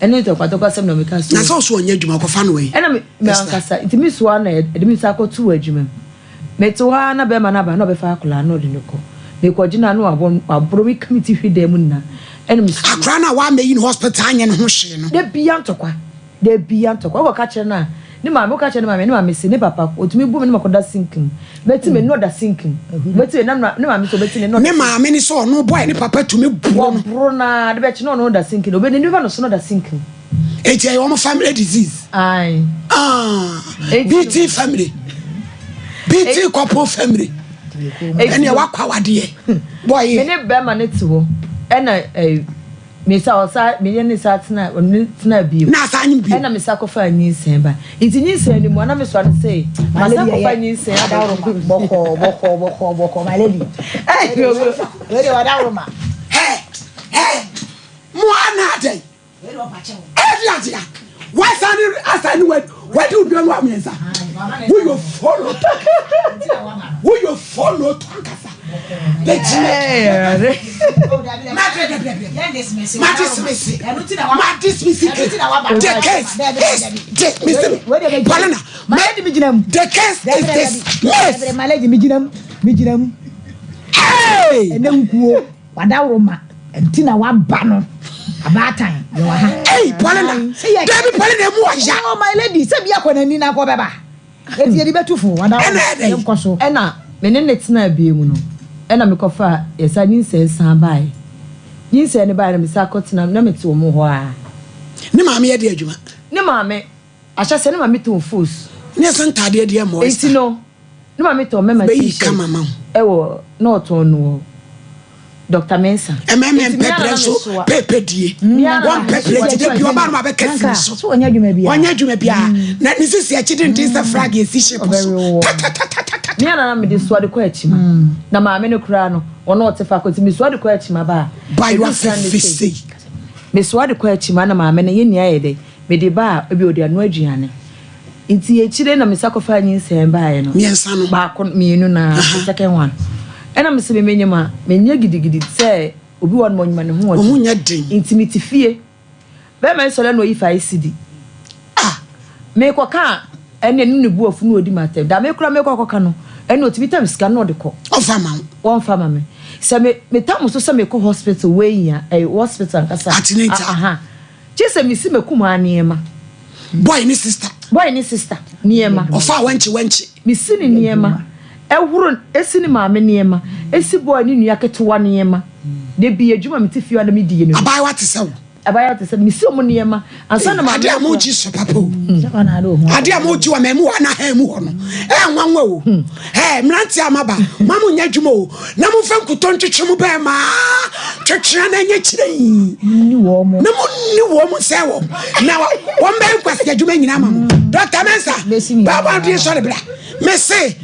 Ɛne ntɔkwantɔkwa asɛm na meka so. Na sɛ ɔso ɔnyɛ adwuma kɔfa no ɛ? Ɛna me me ankasa nti me soa na ɛde me nsa akɔto wɔ adwuma mu. Mete hɔ ara na bɛrima no aba na ɔbɛfa akwadaa no na ɔde no kɔ. Mekɔgye no a na wabɔ waboro me ka me ti hwe dan mu nyinaa. Ɛna me Akwadaa no a wammɛyi no hospital anyɛ ne ho hwee no. Da biara ntɔkwa. Da biara ntɔkwa. Wokɔ ka kyerɛ no a, ne maame, woka kyerɛ ne maame a, ne maame se, ne papa, otumi bu me na makɔda sink mu. Mɛti m'ani na ɔda sink mu. Mɛti m'ani na ne maame se ɔbɛti n'ani na ɔda Ne sink mu. maame ne sɛ ɔno boy ne papa tumi boro no. Wɔboro no ara, ade bɛkye na ɔno da sink mu. Ɔbɛ, n'ani bɛba no so na ɔda sink mu. Enti ɛyɛ wɔn family disease. Ae. Ah, BT family. BT couple family. Ɛnna wakɔ awadeɛ. Boy. Me ne bɛrima no te hɔ, ɛna ɛɛ. Me sa ɔsa me ne ne sa tena ɔne ne tena bio. Na asa anyim bio. Ɛna me sa kɔfaa nyinsɛn ba. Nti nyinsɛn no mu a na me sua no se ma sa kɔfa nyinsɛn aba. Bɔkɔɔ bɔkɔɔ bɔkɔɔ bɔkɔɔ my lady. Wei deɛ wadaworoma. Hɛ hɛ mo ana adɛn. Ɛdi adi a wasan ne asan ne wadi obi ɔno amiɛnsa. Woyɛ follow woyɛ follow to ankasa. Bɛgyina. Ma dismiss. Ma dismiss the case is dismissed. Paulina, the case is dismissed. Hey! Ɛnɛ nkuo wadaworoma nti na waba no abaatan yɛwɔ ha. Hey, Paulina, Dabi Paulina emu ɔya. Oh my lady, sɛ bi akɔ n'ani na akɔ bɛba. Eti yɛde bɛtu fo wadaworoma yɛnkɔ so. Ɛna me ne no tenaa bio mu no, ɛna mekɔfaa yɛsan nyinsɛn san baeɛ. Nyinsɛn no baeɛ no mesan kɔtena na mete wɔn hɔ ara. Ne maame yɛ de adwuma. Ne maame, ahyɛaseɛ ne maame tɔn fos. Ne ɛsɛ ntaadeɛ deɛ mmɔ Enti no, ne maame tɔn mɛma Bɛyi t-shirt kama ma wo. ɛwɔ na ɔtɔn no wɔ Doctor Mensah. Mmarima Enti me mpɛ ara brɛ na nso mesoa. pɛpɛ die. Me ara na Wɔmpɛ brɛ mesoa nti da bi ɔba no ma bɛka si ne so. Ɔnyɛ adwuma biara. Ɔnyɛ adwuma biara. Na ne sisi akyi denden sɛ flag esi ship so. Tatatatatatata. Me ara na mede soa de kɔ akyima. Na maame no koraa no, ɔno ɔte faako nti mesoa de kɔ akyima ba a. Bayewa ɛdu Sunday fɛfɛ sei. sei. Mesoa de kɔ akyima na maame no yɛn nyinaa yɛ dɛ. Mede ba a, ebia ɔde anoa aduane. Nti akyire na mesa kɔfaa nyinsɛn baeɛ no. Mmiɛnsa no. Baako, mmienu na the second one. Ɛna mese me menyim a, menyɛ gidigidi sɛ obi wɔ hɔ nom a ɔnyim a ne ho ɔden. Ɔho nyɛ den. Nti mete fie. Bɛrima yi sɔre na ɔyi 5 cedi. Ah! Mekɔka a, ɛne ne ne bo afu na ɔdi m'atɛm. Da me koraa mekɔ akɔka no, ɛne ɔtumi tam sika no na ɔde kɔ. Ɔmfa ma wo. Wɔmfa ma me. Sɛ me metam so sɛ mekɔ hospital wei a, ɛyɛ hospital ankasa. Antenatal. Aha. Gye sɛ mesi m'akumaa nneɛma. Boy ne sister. Boy ne sister nneɛma. Ɔfaa wɛnkye wɛnkye. Mesi ne nneɛma. Ɛhoro esi ne maame nneɛma. Esi boy ne nua ketewa nneɛma. Da bi adwuma mete fie a na medi yɛ no. Abaayewa te sɛ wo. Abaayewa te sɛ mesi ɔmo nneɛma. Ansa na maame. Ade a mo gye so papa o. Ade a mo gye wɔ mɛmu hɔ na ha mu hɔ no. Ɛyɛ nwanwa o. Ɛɛ mmeranteɛ a maba ma mo nyɛ adwuma o. Na mo nfa nkutɔ ntwetwe mo bɛɛ maa twetwea na ɛnyɛ kyerɛ yi. Na mo ni wɔn mo nsɛn wɔn. Na wɔn bɛyɛ nkwasi adwuma nyinaa ma mo. Dr. Mensa, baaba adi sɔre bra. Mese,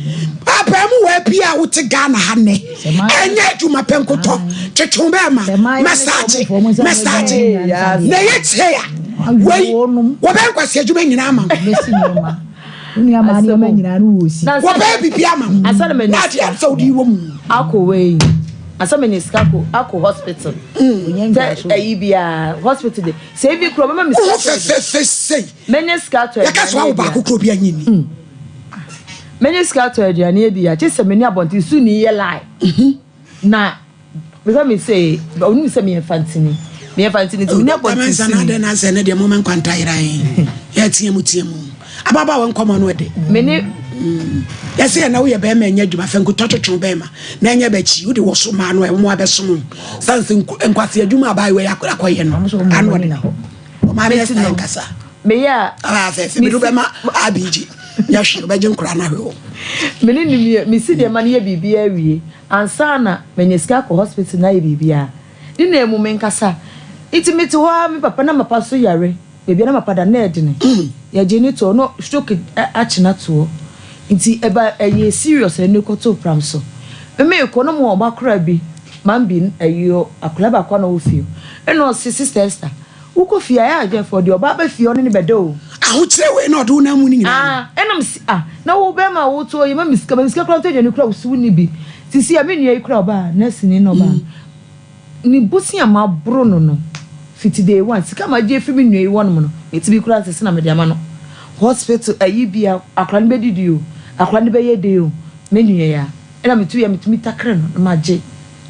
abaamu wɔ bi a wote Ghana ha nnɛ. Ɛnyɛ adwuma pɛ nkotɔ. Twetwe bɛɛ ma. Mɛsaagye, mɛsaagye. Na ɛyɛ kyerɛ a, wei, wɔbɛyɛ nkwasi adwuma nyinaa ma mo. Wɔbɛyɛ biribi ama mo. Na adeɛ a sɛ wode wɔ mu. Akɔ wei. Asɛ menya sika akɔ akɔ hospital. Sɛ ɛyi biara hospital de. Sɛ ebi kura ɔbɛma me sika. Wo fɛfɛɛfɛ sei. Menya sika atɔ aduane. Yɛka sɛ wawo baako kura obi anyi ni. Menya sika atɔ aduane adi a, kye sɛ me ne abɔnten so ni yɛ lie. Na mesa me se ɔnim sɛ meyɛ mfantini. Meyɛ mfantini nti me ne abɔnten so ni. Dɔkta Mensah na adɛn na asɛ ne deɛ moma nkwanta yera yɛn. Yɛteɛ mu teɛ mu. Ababaawa nkɔmmɔ no ɛde. Me ne Yɛsɛ yɛ na woyɛ bɛrima ɛnyɛ adwuma fɛ nkutɔ twetwe bɛrima na ɛnyɛ bɛkyi wode wɔ so maa no ɛwɔ abɛsom sane sɛ nkwase adwuma abaayewa yi akɔyɛ no ano ɔde ɔmaa no ɛsɛ nkasa meyɛ a afɛfɛ mede wobɛma abg. Nyɛ hwee, wobɛgye nkoraa no ahwɛ o. Me ne no mie, mesi deɛ ma no yɛ biribiara wie ansa na manya sika akɔ hospital na ayɛ biribiara. Ne na emu menkasa. Nti mete hɔ ara me papa na mapa so yare, baabi a na mapa da na ɛdene. Yɛgyee no too hɔ na stroke akye no ato hɔ. Nti ɛba ɛyɛɛ serious na yɛde no kɔtoo pram so. Me meekɔ na mewɔ ɔba koraa bi, Mambi, ɛyi akwadaa baako a na ɔwɔ fie hɔ. Ɛna ɔse Sister Esther, Wokɔ fie a, ɛyɛ a dwɛn fɔ deɛ ɔbaa ba fie ɔne no bɛda o. Ahokyerɛ wei na ɔde wo nam mu no nyinaa no. Ah ɛna me se ah na wo bɛɛma a wotoɔ yi ma me sika ma me sika koraa ntɔ aduane koraa wo se wonni bi sisi a me nua yi koraa ɔbaa nurse ni na ɔbaa no ne bosea maboro no no fiti day one sika magye afiri me nua yi hɔ nom no me ti bi koraa nsese na mede ama no hospital ayi bi a akora no bɛdidi o akora no bɛyɛ den o me nua yi a ɛna metu yɛ metumi takere no na magye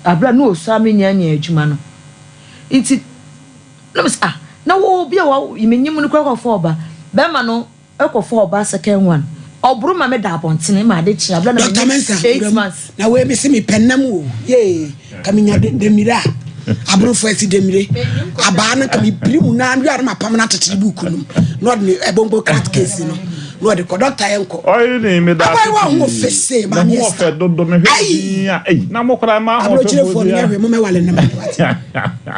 abira na ɔsua me nya nya adwuma no Nti na mese ah na wo obi a wa menyim no koraa kɔfa ɔba bɛrima no kɔfa ɔba second one ɔboro ma me da abɔntene ma ade kye abira na Doctor menya Mensah eight wura mu months. na wei mese mepɛ nam o yee ka menya demire a aborɔfo asi demire abaa no ka mepiri mu na wia no mapam no akyekyere buku no mu na ɔde ne ɛbongo crat case no na ɔde kɔ dɔkta yɛ nkɔ. Ɔyere ni me da Abayewa ase ho pii. ɔfɛ sei Ne maame ho Esther. ɔfɛ dodo me hwɛ Ai! din a ei na mo koraa ma ahoɔfɛfoɔ Aburokyerefoɔ no biara. nyɛ hwee momɛwale ne ma ne wate.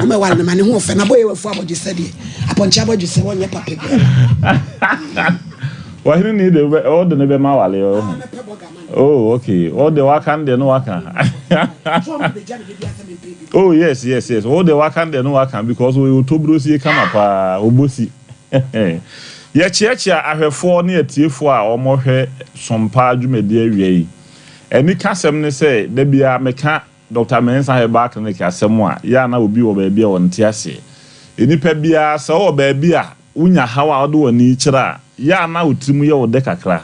Momɛwale ne ma ne ho ɔfɛ na bɔyɛ wafu abɔdwe sɛ deɛ apɔnkye abɔdwe sɛ wɔnyɛ papa biara. Ɔhene ni de ɔde ne bɛma wale ɔho. Oh okay ɔde waka no deɛ no waka. Oh yes yes yes ɔde waka no deɛ no waka because ɔyɛ otobrosie kama paa obosi. Yɛkyeakyea ahwɛfoɔ ne atiefoɔ a wɔhwɛ Sompa dwumadie awia yi. Anikasɛm ne sɛ, da biara meka Dɔkta Mensah Herbal Clinic asɛm a, yɛ a na obi wɔ baabi a ɔnte aseɛ. Nnipa biara, sɛ wowɔ baabi a wonya haw a wode w'ani kyerɛ a, yɛ a na wo tirim yɛ wo dɛ kakra.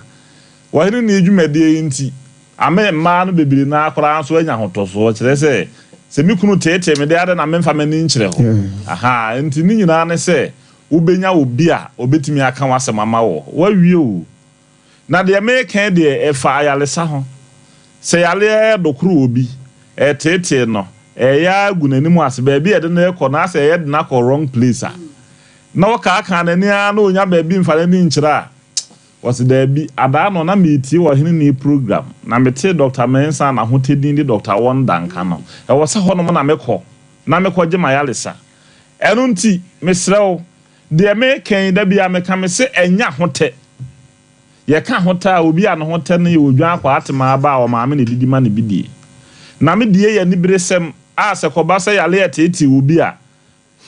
Ɔhene Nii dwumadie yi nti, ame mmaa no bebree no ara koraa nso anya ahotɔsoɔ, kyerɛ sɛ, sɛ me kunu teetee me deɛ adɛn na memfa m'ani nkyerɛ hɔ? Ahaa, enti ne nyinaa ne sɛ, wobɛnya obi a ɔbɛtumi aka w'asɛm ama wo. Woawie o. Na deɛ mereka yi deɛ, ɛfa ayaresa ho. Sɛ yareɛ redokoro obi, ɛreteetee no, ɛreyɛ ara gu n'anim ase, baabi a yɛde no rekɔ no, asɛ yɛde no akɔ wrong place a, na ɔkaakaa n'ani ara na ɔnya baabi mfa n'ani nkyerɛ a, Ɔse daabi, adaa no na meretie ɔheneni program na metee Dɔkta Mensah n'ahotɛ din de Dɔkta Wonder nka no, ɛwɔ sɛ hɔnom na mekɔ na mekɔgye m'ayaresa. Ɛno nti, mesrɛ wo, deɛ mereka yi, da biara meka, mese ɛnyɛ ahotɛ. Yɛka ahotɛ a, obi a ne ho tɛ no yɛ odwan akɔ atemaa aba a ɔmaame na ɛdidi ma no bi die. Na me deɛ yɛ aniberesɛm a sɛ kɔba sɛ yareɛ reteetee obi a,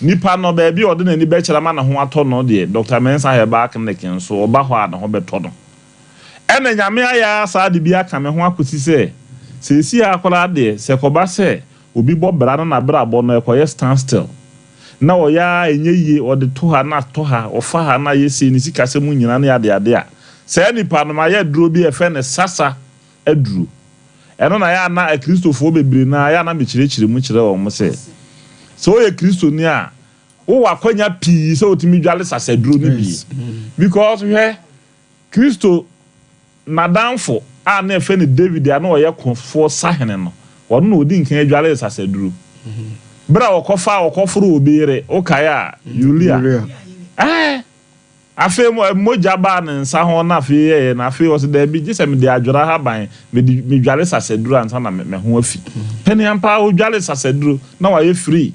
Nipa no, baabi a ɔde n'ani bɛkyerɛ ama ne ho atɔ no deɛ, Dɔkta Mensah Herbal Clinic nso, ɔba hɔ a, ne ho bɛtɔ no. Ɛna Nyame ayɛ ara saa de bi aka me ho akɔsi sɛ, seesei ara koraa deɛ, sɛ ɛkɔba sɛ obi bɔ bra na n'abrabɔ no ɛkɔyɛ stand still, na ɔyɛ ara a ɛnyɛ yie, ɔde to ha na atɔ ha, ɔfa ha na ayɛ sei, ne sikasɛm nyina ne adeade a, saa nipa no, mayɛ aduro bi a yɛfrɛ no sasa aduro. Ɛno na ɛyɛ a na Akristofoɔ bebree no ara, ɛyɛ a na mekyerɛkyerɛ mu kyerɛ wɔn sɛ, sɛ woyɛ Kristoni a, wowɔ akwanya pii sɛ wotumi dwale sasaduro no bi. Because hwɛ, Kristo n'adamfo a na yɛfrɛ no David a na ɔyɛ kofoɔ sahene no, ɔno na ɔdi nkan dwalee sasaduro. Berɛ a ɔkɔfaa ɔkɔforoo obi yere, wokae a, Uria. Ɛɛ. Afei mogya baa ne nsa ho na afei yɛeɛ na afei ɔse daabi gye sɛ mede adwera ahaban mede medware sasaduro ansa na me ho afi. Pɛne ampa ara ɔdware sasaduro na wayɛ free.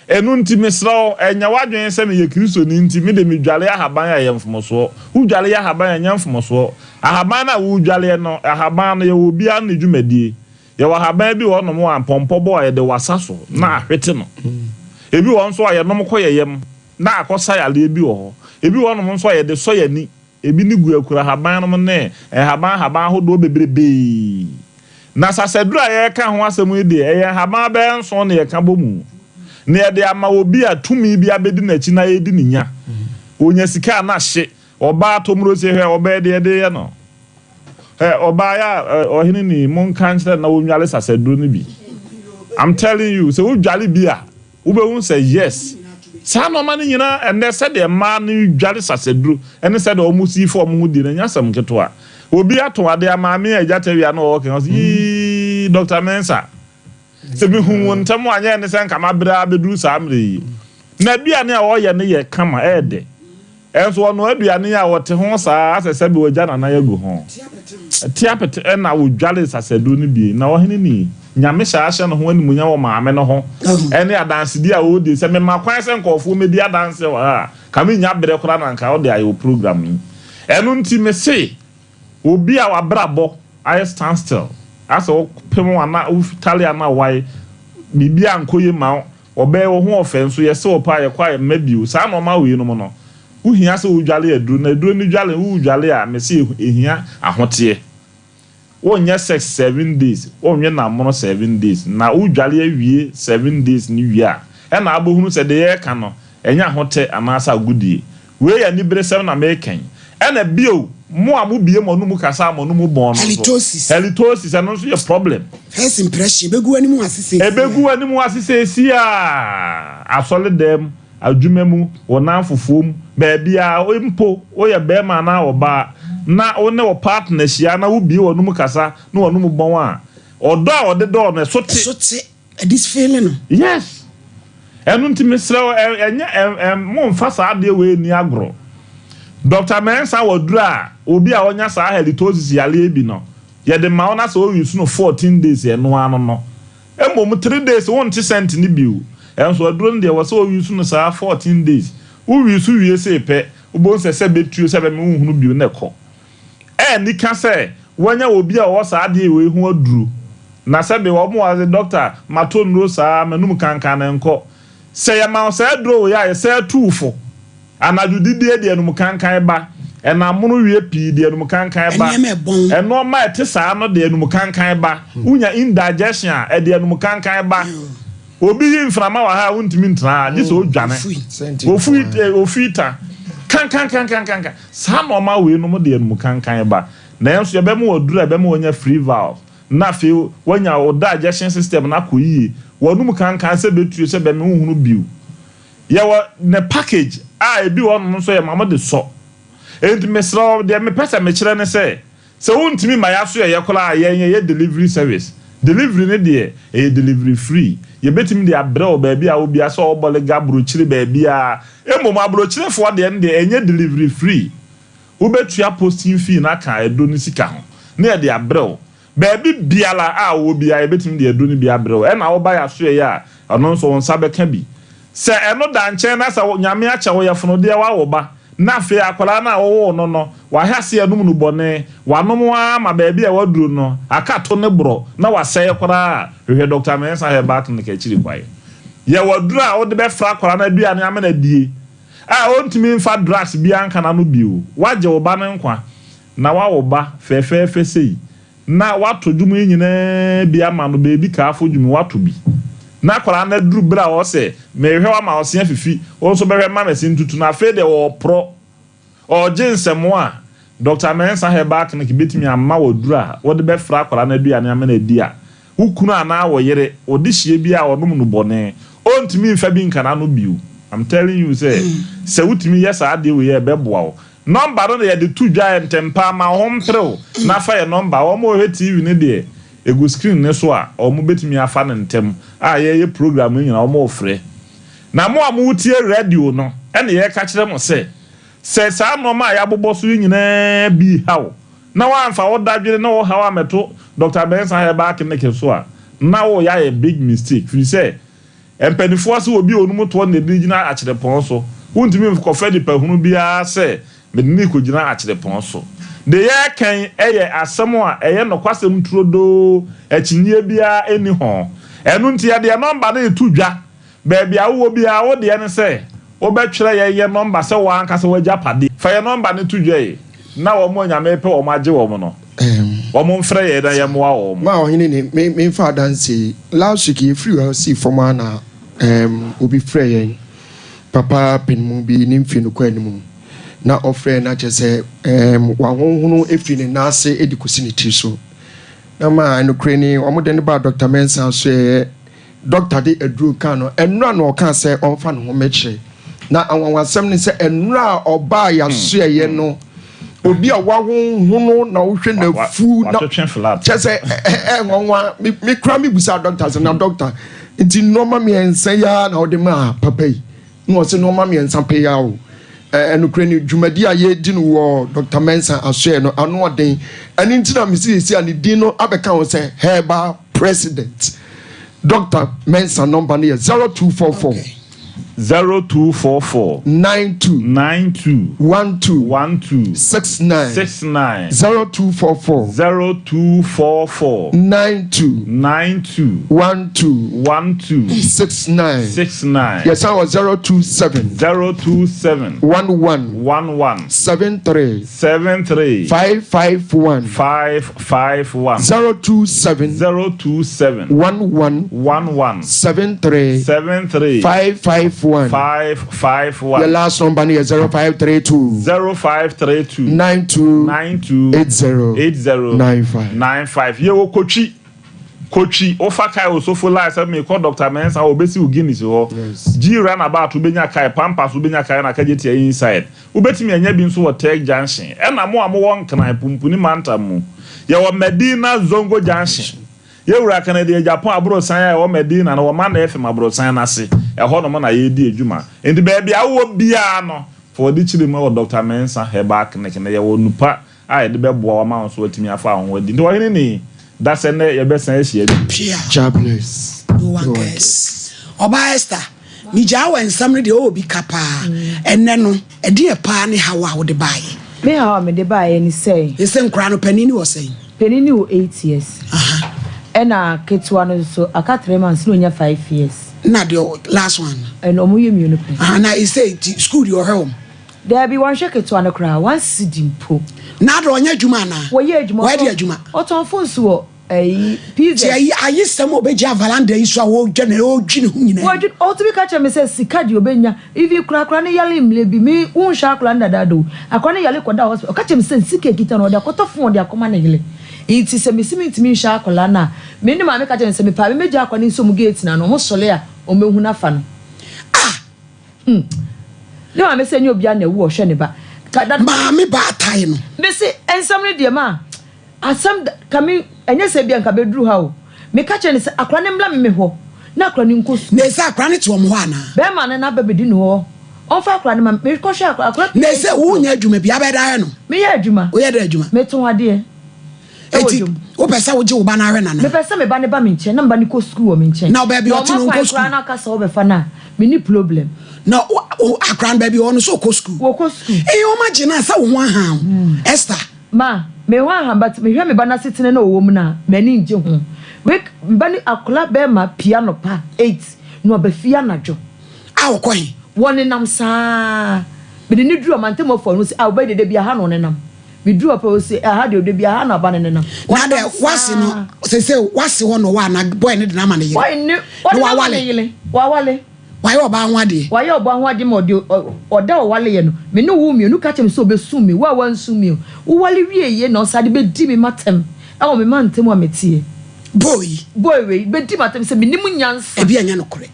Ɛno nti mesrɛ wo ɛnyɛ w'adwene sɛ meyɛ Kristoni nti mede medware ahaban a ɛyɛ mfomsoɔ. Wodware yɛ ahaban a ɛnyɛ mfomsoɔ. Ahaban no a woredwareɛ no ahaban no yɛwɔ obiara ne ne dwumadie. Yɛwɔ ahaban bi wɔ hɔnom a mpɔmpɔ bɔ a yɛde wasa so na ahwete no. Ebi wɔ hɔ nso a yɛnom kɔ yɛn yam. Na akɔsa yareɛ bi wɔ hɔ. Ebi wɔ hɔnom nso a yɛde sɔ yɛn ani. Ebi ne guakura ahaban nom ne nhaban nhaban ahodoɔ bebrebee. Na sasaduro a yɛreka ho asɛm yi deɛ, ɛyɛ nhaban bɛyɛ nson na yɛka bɔ mu. Na yɛde ama obi a tumi bi abɛdi n'akyi na yɛredi ne nya. Ɔnya sika a na ahye. Ɔbaa tɔmmurosie hwɛ, ɔbɛyɛ deɛ yɛde reyɛ no. Hɛ, ɔbaa yɛ a, ɔhene ni, monka nkyerɛ no na ɔnnwale sasaduro no bi. I'm telling you, sɛ wodwale bi a, Wobɛhu sɛ yes, saa nnoɔma no nyinaa ɛnnɛ sɛdeɛ mmaa no dware sasaduro ne sɛdeɛ wɔn si fa wɔn ho di no ɛnyɛ asɛm nketewa. Obi atɔn adeɛ ama me a agya tawia na ɔwɔ kɛn ɔsɛ yii Dr. Mensah sɛ mehu wo ntɛm a nyɛ ne sɛ nka mabrɛ abɛduru saa mmerɛ yi. Na aduane a ɔyɛ no yɛ kama ɛyɛ dɛ. Ɛnso ɔnoa aduane yi a ɔte ho saa ara sɛ sɛbe wagya n'anan agu ho. Te apete ɛna ɔdware sasaduro no bie. Na ɔhene ni, Nyame hyɛ ahyɛ ne ho animuonyam wɔ maame no ho ɛne adansedie a ɔredie. Sɛ mema kwan sɛ nkorɔfoɔ mmɛdi adanseɛ wɔ ha a, ka mennya berɛ koraa na anka wode ayɛ wo program yi. Ɛno nti mese obi a wabrabɔ ayɛ stand still, asɛ wopem anaa wotale anaa wae, biribi ankɔ yie ma wo, Ɔbɛyɛ wo ho ɔfɛ nso yɛse ɔpɛ a yɛkɔ a yɛmma bio saa nnoɔma wei nom no wo hia sɛ wo dwale aduro na aduro no dwale wo dwale a mese ɛhia ahoteɛ wo nyɛ sex 7 days wo nwe namono 7 days na wo dwale awie 7 days no wie a ɛna abɔhunu sɛ deɛ yɛreka no ɛnyɛ ahotɛ anaasɛ agodie Wei yɛ aniberesɛm na mereka yi. Ɛna bio, mo a mobue mo anomu kasa a mo anomu bɔn no nso. Halitosis. Halitosis, ɛno nso yɛ problem. First impression, ɛbɛgu w'anim ase seesei ara. Ɛbɛgu w'anim ase seesei ara. Asɔredam, adwuma mu, wo nnamfofoɔ mu, baabiara, mpo woyɛ barima anaa ɔbaa na wo ne wo partner hyia na wobue w'anomu kasa na w'anomu bɔn a, ɔdɔ a ɔde dɔ wo no, ɛso te. Ɛso te. Ɛde feele no. Yes. Ɛno nti mesrɛ wo ɛnyɛ ɛ momfa saa adeɛ wei nni agorɔ. Doctor Mensah wɔ duro a obi a ɔnya saa halitosis yareɛ bi no yɛde ma wo na sɛ wo use no 14 days ɛno ara no no. Mmom 3 days wonte scent no bio. Ɛnso aduro no deɛ ɛwɔ sɛ wo use no saa 14 days. Wo use wie sei pɛ wobɛhu sɛ sɛ bɛtuo sɛ bɛme wonhunu bio na ɛkɔ. Ɛnni ka sɛ wanya obi a ɔwɔ saa adeɛ wei ho aduro. Na sɛbe wɔn a wɔse dɔkta matɔ nnuro saa m'anum kankan no nkɔ. Sɛ yɛma wo saa aduro wei a yɛsan tu wo fo. Anadwo didie de anum kankan ba. Ɛnam mono wie pii de anum kankan ba. Nnoɔma a ɛte saa no de anum kankan ba. Wonya indigestion a ɛde anum kankan ba. Obi yi mframa wɔ ha a wontumi ntena ha gye sɛ odwane. Ofui ta. Kankankankankankan. Saa nnoɔma weinom de anum kankan ba. Nanso yɛbɛma wo aduru a ɛbɛma woanya free valve na afei woanya wo digestion system no akɔ yie. W'anum kankan sɛ bɛtue sɛ bɛme wonhunu bio. Yɛwɔ ne package a ebi wɔ hɔnom nso yɛma mo de sɔ. Enti mesrɛ wo deɛ mepɛ sɛ mekyerɛ ne sɛ, sɛ wontumi mma yɛasoɛeɛ koraa a yɛn yɛyɛ delivery service. Delivery no deɛ ɛyɛ delivery free. Yɛbɛtumi de abrɛ wo baabi a wɔ biara sɛ ɔwɔ Bolga, Abrokyire baabiara. Mmom abrokyirefoɔ deɛ no deɛ ɛnyɛ delivery free. Wobɛtua posting fee no aka aduro no sika ho na yɛde abrɛ wo. Baabi biara a wowɔ biara yɛbɛtumi de aduro no bi abrɛ wo. Ɛna woba yɛn asoɛeɛ a, ɛno nso wo nsa bɛka bi. Sɛ ɛno da nkyɛn na sɛ Nyame akyɛ wo yɛfonodeɛ woawo ba na afei akwadaa no a wowoo no no wahwɛ aseɛ anom nnubɔne, wanom ara ma baabi a waduro no aka to ne borɔ na wasɛe koraa a, hwehwɛ Dɔkta Mensah Herbal Clinic akyiri kwan. Yɛwɔ aduro a wode bɛfra akwadaa no aduane amena adie. A ɔntumi mfa drugs biara nka n'ano bio. Woagye wo ba no nkwa, na woawo ba fɛfɛɛfɛ sei, na woato dwom yi nyinaa bi ama no, baabi kaafo dwom yi, woato bi. Na akwadaa no aduru berɛ a ɔwɔ sɛ, merehwɛ wo ama wo se afifi, wo nso bɛhwɛ ma me se ntutu no, afei deɛ ɔreporɔ, ɔregye nsɛmmoa a, Dɔkta Mensah Herbal Clinic bɛtumi ama wo aduro a wode bɛfra akwadaa no aduane ama no adi a, Wo kunu anaa wo yere, wo dehyeɛ bi a ɔnom nnubɔne, ɔntumi mfa bi nka n'ano bio. I'm telling you sɛ, sɛ wotumi yɛ saa adeɛ wei a, ɛbɛboa wo. Number no na yɛde to dwa ntɛmpa, ma wo ho mpere wo na fa yɛn number. Wɔn a wɔhwɛ TV no deɛ, ɛgu screen no so a, wɔbɛtumi afa no ntɛm a yɛreyɛ program no nyinaa wɔrefrɛ. Na mo a moretie radio no, ɛna yɛreka kyerɛ mo sɛ, sɛ saa nnoɔma a yɛabobɔ so yi nyinaa bi reha wo, na woamfa wo dadwene ne wo haw ammɛto Doctor Mensah Herbal Clinic so a, na woreyɛ ayɛ big mistake firi sɛ mpaninfoɔ se obi a ɔnum toɔ na ɛde gyina akyerepɔn so. Wontumi nkɔfa nipa hunu biara sɛ mede no rekɔgyina akyerepɔn so. Deɛ yɛreka yi yɛ asɛm a ɛyɛ nokwasɛm turodoo, akyinnyeɛ biara nni ho. Ɛno nti yɛde yɛn nɔmba no reto dwa Baabi a wowɔ biara, wo deɛ ne sɛ wobɛtwerɛ yɛn yɛn nɔmba sɛ wo ankasa w'agyapadeɛ. Fa yɛn nɔmba no to dwa yi, na wɔn a Nyame repɛ wɔn agye wɔn no, wɔn mfrɛ yɛn na yɛmmoa wɔn. Ma ɔhene ne me memfa adanseɛ yi. Last week yɛfiri hɔ sii fam ara na um, obi frɛɛ yɛn, papa panin bi ne mfie no kɔ anim na ɔfrɛɛ na kyerɛ sɛ um, wahonhono firi ne nan ase de kɔsi ne tiri so. Na ma nokorɛ ni wɔde no baa Dr. Mensah so ɛyɛ Dɔkta de aduro kaa no nnora na ɔkaa sɛ ɔmfa ne ho mmɛkyerɛ. Na anwanwasɛm ne sɛ nnora a ɔbaa yɛasoɛeɛ no, obi a wahonhono na wohwɛ n'afu na kyɛ sɛ ɛnwanwa. Me kora mebusaa dɔkta sɛ na dɔkta nti nneɛma mmiɛnsa yi ara na wode maa papa yi? Na ɔse nneɛma mmiɛnsa pɛ yi ara o. Nokorɛ ni, dwumadi a yɛredi no wɔ Dɔkta Mensah asoɛe no, ano ɔden. Ɛno nti na mese seesei a ne din no abɛka ho sɛ Herbal President. Dɔkta Mensah nɔmba no yɛ 0244. 0244. 92. 92. 12. 12. 69. 69. 0244. 0244. 92. 92. 12. 12. 69. 69. Yɛsan wɔ 027. 027. 11. 11. 73. 73. 551. 551. 027. 027. 11. 11. 73. 73. 551. 551. Yɛ last number no yɛ 0532. 0532. 92. 92. 80. 80. 95. 95. Yɛwɔ Kotwi. Kotwi, wofa kae Osofo line sɛ meekɔ Doctor Mensah hɔ, obesi wo Guinness hɔ. G runabout wobenya kae, Pampas wobenya kae na Kagyetia inside. Wobetumi anya bi nso wɔ Tech Junction. Ɛna mo a mowɔ Nkran, Pumpuni mantam mu, yɛwɔ Medina Zongo Junction. Yɛwura Kennedy Agyapong aborosan a ɛwɔ Medina no, wɔ Manna FM aborosan no ase. Ɛhɔnom na yɛredi adwuma. Enti baabi a wowɔ biara no, fa w'ani kyerɛ mu wɔ Doctor Mensah Herbal Clinic no. Yɛwɔ nnupa a yɛde bɛboa wo ama wo nso woatumi afa wo ho adi. Nti ɔhene ni, da sɛ nnɛ yɛbɛsan ahyia bio. Pia. Jah bless. No one cares. Ɔbaa Esther, megyaa wo nsɛm no deɛ ɔwɔ bi ka paa. Ɛnnɛ no, ɛdeɛn paa ne haw a wode baeɛ? Me haw a mede baeɛ ne sɛ. Ese nkoraa no, panin no wɔ sɛn? Panin no wɔ 8 years. Ɛna ketewa no nso, aka 3 months na onya 5 years. Na deɛ last one no? Ɛno, ɔmo yɛ mmienu pɛ. Aha, na ese nti school deɛ ɔhwɛ wɔn? Daabi, wɔnhwɛ ketewa no koraa, 1 cedi mpo. Na adɛ ɔnyɛ adwuma anaa? Wɔyɛ adwuma. Wɔyɛ de adwuma? Ɔtɔn phones wɔ ɛyi PZ. Ti ayi ayesɛm a ɔbɛgye avalanda yi so a ɔredwa ne ɔredwi ne ho nyinaa. Wɔdwi ɔtumi ka kyerɛ me sɛ sika deɛ ɔbɛnya even koraa akora no yare mmerɛ bi me wonhwɛ akora no dadaada o akora no yare kɔda hospital ɔka kyerɛ me sɛ sika ekita no ɔde akɔtɔ phone ɔde akɔma ne yere nti sɛ mesi mentumi nhwɛ akora no a me ne maame ka kyerɛ me sɛ mepɛ a me mɛgya akora no nso mu gate na no ɔmo sɔre a ɔmo ehu n'afa no. Ah! Ne maame sɛ nye obiara na ewu ɔhwɛ ne ba. Maame baatae no. Mesi nsɛm no deɛ ma asɛm ka me ɛnyɛ sɛ bia nka bɛduru ha o. Meka kyerɛ ne sɛ akora ne mmla me me hɔ na akora ne nkɔ sukuu. Na ɛsɛ akora ne te wɔn hɔ anaa? Bɛrima no n'aba bɛdi ne hɔ. Ɔmfa akora no ma me mekɔhwɛ akora akora. Na ɛsɛ wonyɛ adwuma bi abɛda ayɛ no? Meyɛ adwuma. Woyɛ dɛ adwuma? Metɔn adeɛ. Eti wopɛ sɛ wogye wo ba no ahwɛ nana? Mepɛ sɛ me ba no ba me nkyɛn na me ba no kɔ sukuu wɔ me nkyɛn. Na baabi ɔte no nkɔ sukuu. Na ɔma kwan koraa na aka sɛ wɔbɛfa no a, menni problem. Na akora no baabi ɔwɔ no so ɔkɔ sukuu? Wɔkɔ sukuu. Ee wɔn agye no a sɛ wo ho ahan wo Esther. Ma, me ho ahan but mehwɛ me ba no asetena na ɔwɔ mu no a, m'ani ngye ho. Wei me ba no akora bɛɛma pie anɔpa 8 na ɔba fie anadwo. A ɔkɔ he? Wɔnenam saa. Mede no duru ɔmantam hɔ no sɛ ah ɔbɛyɛ dede bi aha na ɔnenam. Meduru hɔ pɛ ɔse aha deɛ ɔda bi aha na ɔba no nenam. Na dɛ wase no sese wase hɔ na ɔwɔ ana boy no de no ama ne yere. Boy no ɔde no ama ne yere wawale. Wayɛ ɔbaa ho adeɛ. Wayɛ ɔbaa ho adeɛ ma ɔde ɔda ɔwale yɛ no me ne wo mmienu ka kyerɛ me sɛ ɔbɛsum me wo a wansum me o wowale wie yie na ɔsan de bɛdi me matɛm ɛwɔ me mantam a meteɛ. Boy yi. Boy wei bɛdi matɛm sɛ menim nyansa. Ebi ɛnyɛ nokorɛ.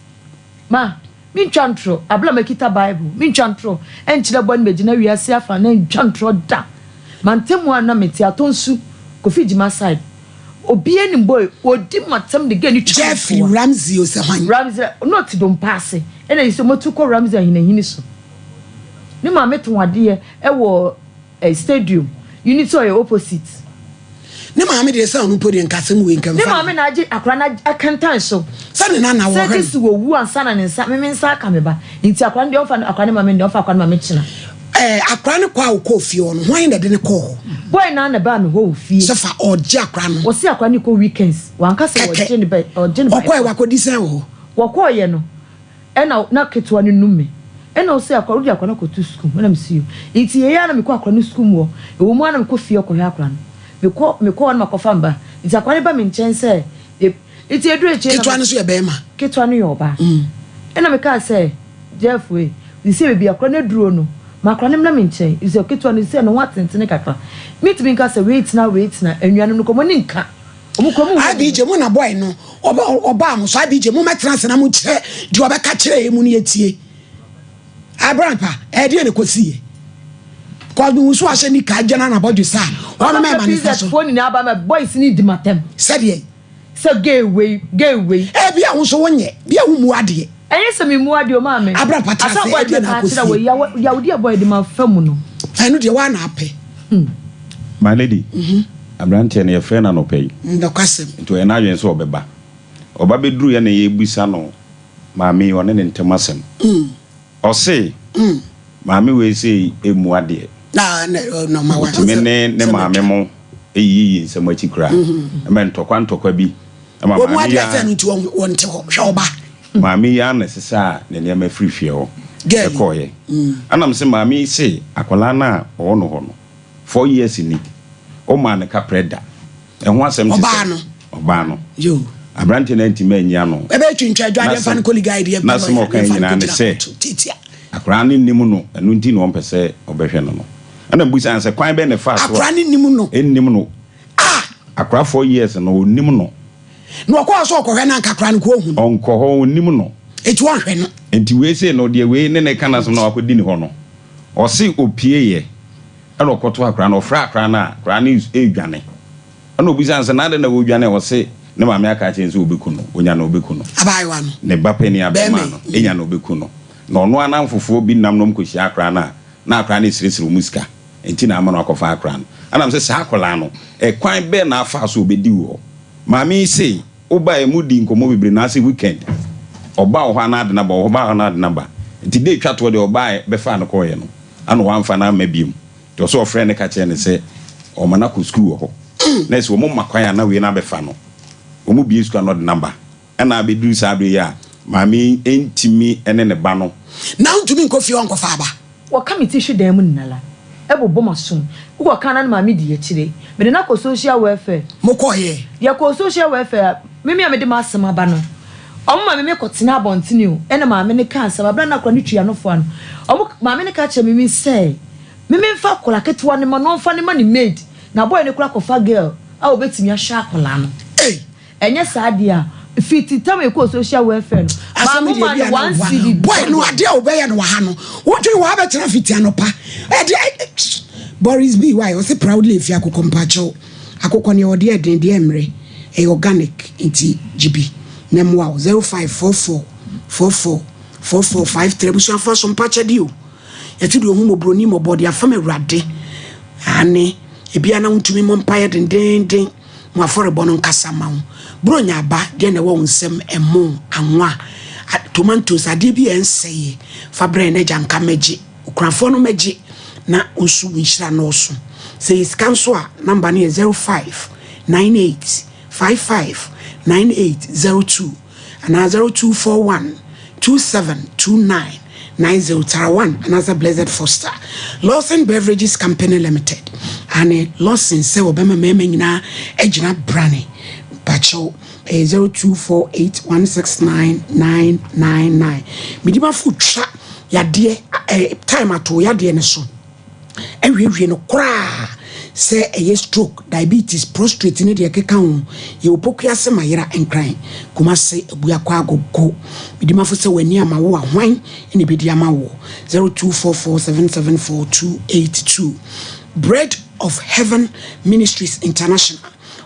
Ma Mentwa ntorɔ, abere a makita Bible, mentwa ntorɔ nkyerɛ bɔne, megyina wiase afa na ntwa ntorɔ da. Mantam a na mete, Atonsu, Kofi Gyima side, obiara nim boy, ɔdi m'atam de gay no twa me Jeffrey toa. Ramsey o sɛ hwan? Ramsey, na ɔte Dompa ase, ɛna yi sɛ wɔatu kɔ Ramsey Ahinahini so. Ne maame tɔn adeɛ wɔ eh, stadium, unity ɔyɛ opposite. Ne maame deɛ sɛ ɔno mpo deɛ nka asɛm wei nka Ne mfa maame na agye akora no akantan so. Sɛ ne nana Sɛ wɔhwɛ gye no. si wɔwu ansa na ne nsa me me nsa aka me ba. Nti akora no deɛ ɔmfa no akora no ma me deɛ ɔmfa akora no ma me kyena. Ɛɛ akora no kɔ a ɔkɔɔ fie hɔ no hwan na ɛde no kɔɔ hɔ? Boy no ara na ɛbaa me hɔ wɔ fie. Sɛ fa ɔgye akora no. Wɔse akora no kɔ weekends. Wanka sɛ Kɛkɛ. wɔgye ne ba ɔgye no by Ɔkɔɛ force. wakɔdi sɛn wɔ hɔ? Wɔkɔɔyɛ no ɛna na ketewa no num me. Ɛna ɔse akora wode akora no akɔto sukuu mu ɛna mese yo. Nti yei ara na mekɔ akora no sukuu mu hɔ. Ɛwɔ mu ara na mekɔ fie kɔhwɛ akora no. Mekɔ mekɔ hɔ na makɔfa me ba. Nti akora no ba me nkyɛn sɛ yɛ nti ɛduru akyire na Ketewa me no nso yɛ bɛɛma? Ketewa no yɛ ɔbaa. Ɛna mekaa sɛ Jeff wei sesei baabi akora no aduro no ma akora no mmra me nkyɛn. Efisɛ ketewa no sesei ne ho atentene kakra. Mentumi nka sɛ wei tena wei tena. Anuanom no kɔ wɔn ani nka. Wɔn kura wɔn hu IBJ mo na boy no ɔba ɔbaa mo so IBJ mo mɛtena ase na mo nkyerɛ deɛ ɔbɛka kyerɛ yɛ mu no yɛtie. Abrampa ɛdeɛ na ɛkɔsi yɛ. Cause mehu so ahyɛ nika agyana na bɔdwe saa. Wɔn mɛma ne nsa so. PZ foɔ nyinaa ba ma boys ni di matam. Sɛdeɛ. Sɛ gay wei gay wei. Ebi a wo nso wonyɛ bi a wo mu adeɛ. Ɛnyɛ sɛ memu adeɛ o maame. Abra pata ase Asɛm bɔ ɛdeɛ na ɛde mɛka akyerɛ wo akɔsie. yaw yawdi a bɔ ɛde ma fa mu no. Ɛno deɛ woa na apɛ. My lady, aberanteɛ no yɛfrɛɛ no anɔpa yi. Nokwasɛm. Nti ɔyɛ n'adwene sɛ ɔbɛba. Ɔba bɛduruiɛ na yɛrebisa no maame yi ɔne ne ntam asɛm. Ɔse maame wei sei mmu adeɛ. Ɔtumi ne ne maame mo yiyi nsɛm akyi koraa. Ɛma ntɔkwa ntɔkwa bi. Ɛma maame yi ara maame yi ara na ɛsesaa ne nneɛma firi fie hɔ kɔeɛ. Ɛna mese maame yi se akwadaa no a ɔwɔ no hɔ no 4 years ni, womaa no kaprɛ da. Ɛho asɛm te sɛ ɔbaa no. Aberanteɛ no antumi anyi ano. N'asɛm a ɔkae nyinaa ne sɛ akwadaa no nnim no, ɛno nti na ɔmpɛ sɛ ɔbɛhwɛ no no. Ɛna mebisaa no sɛ kwan bɛn na ɛfaa so a. Akwadaa no nnim no. Nnim no. Akwadaa 4 years no, ɔnnim no. Na ɔkɔɔ so ɔkɔhwɛ no anka akwadaa no kɔ ɔhu no. Ɔnkɔ hɔ, ɔnnim no. Enti ɔnhwɛ no. Nti wei sei no, deɛ wei ne no reka n'asɛm na wakɔdi ne hɔ no, ɔse ɔpieeɛ ɛna ɔkɔto akwadaa no, ɔfrɛ akwadaa no a, akwadaa no redwane. Ɛna ɔbisa no sɛ, na adɛn na woredwane? Ɔse ne maame aka akyerɛ no sɛ ɔbɛku no, ɔnya no ɔbɛku no. Abaayewa no. Ne ba panin abarimaa no, Bɛrima yi. nya no ɔbɛku no. Na ɔno ara n'amfofoɔ bi nam na wɔkɔhyia akwadaa no a, na akwadaa no resrɛsrɛ wɔn sika nti na ama no akɔfa akwadaa no. Ɛna mese saa akwadaa no, ɛkwan bɛn na afaa so ɔbɛdi wo hɔ? Maame yi se, wobaeɛ modii nkɔmmɔ bebree na ase weekend ɔba wɔ hɔ a na ade no aba, ɔba hɔ a na ade no aba. Nti da ɛtwa toɔ deɛ ɔbaeɛ bɛfaa no kɔeɛ no, ɛna wamfa no amma biom. Nti ɔsɛ ɔfrɛɛ no ka kyerɛɛ no sɛ ɔma no akɔ sukuu wɔ hɔ. Na ɛsɛ wɔn ma kwan a na wei no abɛfa no. Wɔn bue sukuu a na ɔde no aba. Ɛna abɛduru saa berɛ yi a maame yi ntumi ne ne ba no. Na wontumi nkɔ fie hɔ nkɔfa aba. Wɔka me ti hwe dan mu nnala, bobɔ m'asom. Wokɔka na ne maame di akyire. Mede no akɔ social welfare. Mokɔeɛ? Yɛkɔɔ social welfare a, me me a mede m'asɛm aba no, wɔn ma me mekɔtena abɔntene o. Ɛna maame no kaa asɛm, berɛ a na akwadaa no twi anofoa no, wɔn maame no ka kyerɛɛ me me sɛ, me memfa akwadaa ketewa no mma no, ɔmfa no mma ne maid, na boy no koraa kɔfa girl a ɔbɛtumi ahwɛ akwadaa no. Ei! Ɛnyɛ saa deɛ a, fiti tam a yɛkɔɔ social welfare no, Asɛm maame deɛ maa bi no a na one woboa. cedi Boy no adeɛ a wobɛyɛ no wɔ ha no, wodwene wɔ ha bɛtena fiti anɔpa. Ɛdeɛ Boris B why ɔse proudly efi akokɔ mpakyɛw. Akokɔ neɛ ɔde ɛden deɛ ɛmmerɛ ɛyɛ organic nti gye bi na ɛmmoa wo 0544 44 44 53 abusuafoɔ aso mpakyɛdeɛ o yɛte deɛ ɔhu mmɔborɔni mmɔbɔ de afam awurade aane ebia na wontumi mmɔ mpaeɛ dendenden Mo afɔrebɔ no nkasa mma wo. Buronya aba, deɛ na ɛwɔ wo nsam, ɛmo, anwa, tomatoes, adeɛ bi a ɛnsɛeɛ, fa brɛ yɛn agya nka mmɛgye. Okunafoɔ no mmɛgye na wo nso wo nhyira nnɔɔso. Sɛ ɛyɛ sika nso a, number no yɛ 0598 55 9802. Anaa 0241 2729 90 Tarawan anaasɛ Blessed Foster. Lawson Beverages Company Limited ane Lawson sɛ wɔbɛma mmarima nyinaa agyina brane. Mpakyɛw ɛyɛ 0248169999. Medimafo twa yadeɛ eh, time ato yadeɛ no so. awiewie no koraa sɛ ɛyɛ stroke, diabetes, prostrate ne deɛ ɛkeka ho. Yɛwɔ Pokuase, Mayera, Nkran, Kumase, Abuakwa, Agogo. Medi mafo sɛ w'ani ama wo a hwan na ɛbɛdi ama woɔ? 0244774282 Bread of Heaven Ministries International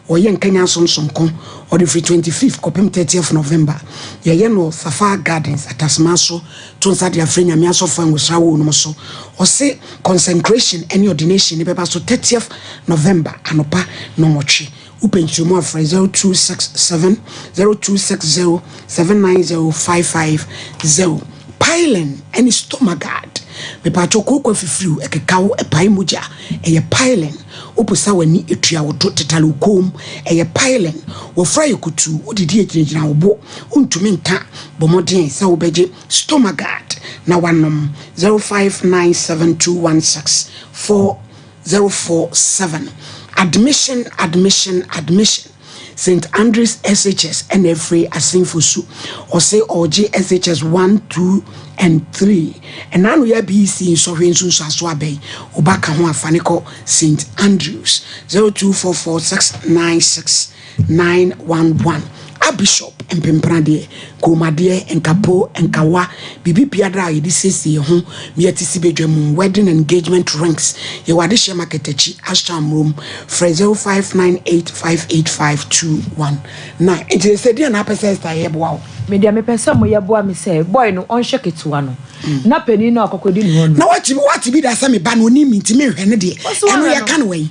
Wɔyɛ nkanyan som sononko. Ɔde firi 25th kɔpem 30th November. Yɛyɛ no wɔ Sapphire Gardens, Atasmaa so. To nsa de afrɛ Nyame asɔfoɔ a ngosra wɔ wɔnom so. Ɔse consecration ne ordination no bɛba so 30th November anɔpa nnɔnwɔtwe. Wopɛ nkyerɛmu a frɛ 0267 0260 790 550. Piling ne stomagard. Mepaakyɛw kooko afifiriw, ɛkekaw, ɛpae mogya, ɛyɛ piling. Woposa w'ani, etua wo to, tetare wo kɔn mu, ɛyɛ piling. W'afuru ayɛ kutuu, wodidi a egyinagyina wo bo, wontumi nka. Bɔ mmɔden sɛ wobɛgye stomagard na woanom. 0597216447 Admission, admission, admission. St Andrews SHS na ɛfiri Asenfo su. Ɔse ɔregye SHS 1, 2 and 3. Ɛna ano yɛ BEC nsɔhwɛ nsunsuanso abɛn. Wo ba ka ho a fa no kɔ St Andrews. 0244696911 Archbishop. Mpempradeɛ, kɔnmuadeɛ, nkapo, nkawa, biribi biara a yɛde siesie yɛn ho ma yɛte si badwa mu, wedding and engagement rings. Yɛwɔ Adehyeɛ Market akyi, Ashtown Murom. Frɛ 0598585219. Nti sɛ deɛ na apɛ sɛ Esther yɛ boa wo? Me deɛ mepɛ sɛ moyɛ boa me sɛ boy no ɔnhwɛ ketewa no na panin no a ɔkɔkɔdi ne hɔ no. Na wate wate bi da sɛ me ba no onim me nti menhwɛ no deɛ ɛno yɛka no wɛn?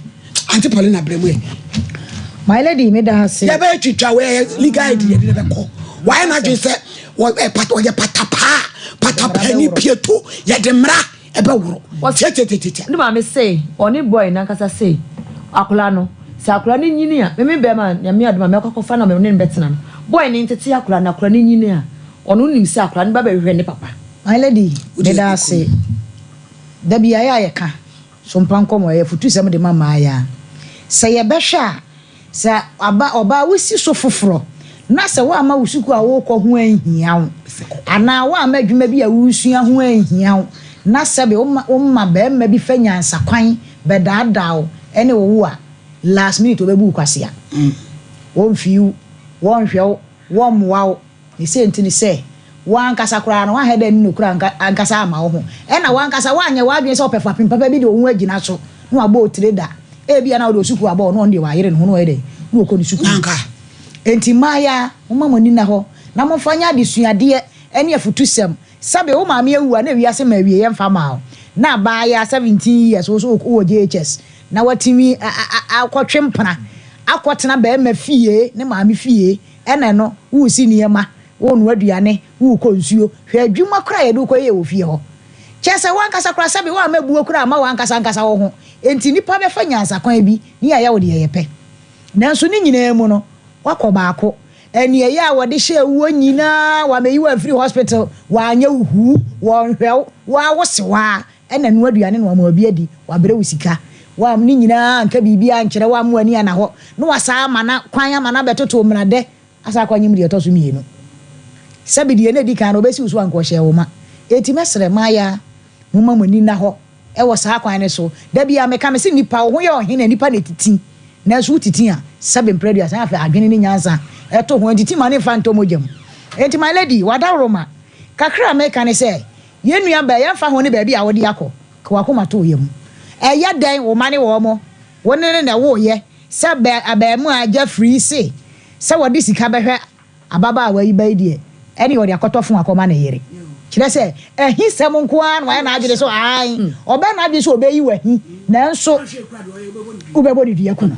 Auntie Paulina brɛ mu ɛ. My lady me da ase. Yɛbɛyɛ twitwa wɔ legal aid yɛde ne bɛkɔ. Wayɛ n'adwene sɛ ɔyɛ patapaa patapaa ni pieto yɛde mmara ɛbɛworo. Tiatiatiatia. Ne maame se ɔne boy nankasa se akwadaa no sɛ akwadaa no nyini a me me bɛrima nyame adom a mɛkɔ akɔfa no a me ne no bɛtena no boy no ntete akwadaa no akwadaa no nyini a ɔno nim sɛ akwadaa no ba bɛhwehwɛ ne papa. My lady me da ase. Da biara yɛ a yɛka So mpa nkɔmmɔ, ɛyɛ afutusɛm de ma mmaayaa. Sɛ yɛbɛhwɛ a, sɛ aba ɔbaa wosi so foforɔ na sɛ woamma wo sukuu a worekɔ ho anhia wo anaa woamma adwuma bi a woresua ho anhia wo na sɛbe woma woma barima bi fa nyansakwan bɛdaadaa wo ne wo wo a, last minute ɔbɛbu wo kwasea. Wɔmfii wo, wɔnhwɛ wo, wɔmmoa wo. Ne sei nti ne sɛ, wo ankasa koraa no, woanhɛ da anni nokorɛ anka ankasa amma wo ho, ɛna w'ankasa woanyɛ w'adwene sɛ wopɛ fapem papa bi de wo ho agyina so na wabɔ wo tire da. Ebia na wode wo sukuu abɔ wo na ɔno deɛ wayere ne ho na ɔyɛ dɛn? Na ɔkɔ ne sukuu. Enti mmayaa, momma mo ani nna hɔ na momfa nyɛ adesuadeɛ ne afutusɛm. Sɛbe wo maame awu a na wiase ma awieɛ mfa mmaa wo. Na abaayaa 17 years wo nso wowɔ JHS na watumi akɔtwe mpena akɔtena barima fie, ne maame fie. Ɛna ɛno, woresi nneɛma, worenoa aduane, worekɔ nsuo, hwɛ adwuma koraa a yɛde wo kɔyɛɛ wɔ fie hɔ. Kyerɛ sɛ, w'ankasa koraa, sɛbe woamma abuo koraa amma w'ankasa ankasa wo ho. Enti nnipa bɛfa nyansakwan bi ne ayɛ wo deɛ yɛpɛ. Nanso ne nyinaa mu no, woakɔ baako. Aniɛyɛ a wɔde hyɛɛ woɔ nyinaa, wɔammɛyi wo amfiri hospital, wɔanyɛ wo huu, wɔnhwɛ wo, wo ara wo se wo ara Ɛna noa aduane na wama obi adi, wabrɛ wo sika, wa ne nyinaa anka biribiara ankyerɛ wo amma w'ani anna hɔ, na wasan ama no kwan ama no abɛtoto mmenadɛ asan akɔ anyem deɛ ɛtɔ so mmienu. Sɛbe deɛ na ɛdi kan no ɔbɛsi wo so anka ɔhyɛɛ wo ma. Enti mɛsrɛ mmayaa, momma mo ani nna hɔ wɔ saa kwan no so. Da biara meka, mese nnipa, wo ho yɛ ɔhene a, nnipa na ɛtiti, nanso wotiti a, sɛbe mprɛ aduasa, afei adwene ne nyansa ɛto ho, ɛntiti ma ne mfa ntɔ mogya mu. Enti my lady, w'adaworoma, kakra a meka ne sɛ, Yɛn nua baa, yɛmfa ho ne baabi a wode akɔ, ka w'akoma to wo yam. Ɛyɛ dɛn wo mma ne wɔn, wo ne no na ɛwoeɛ, sɛ bɛ abarimaa agya firii se sɛ wɔde sika bɛhwɛ ababaawa yi ba yi deɛ, ɛneɛ ɔde akɔtɔ fon akɔma ne yere. Kyerɛ sɛ, ahisɛm nko ara na wayɛ n'adwene sɛ ae, ɔbɛyɛ n'adwene sɛ ɔbɛyi wo ahi, nanso wobɛbɔ no dua ku no.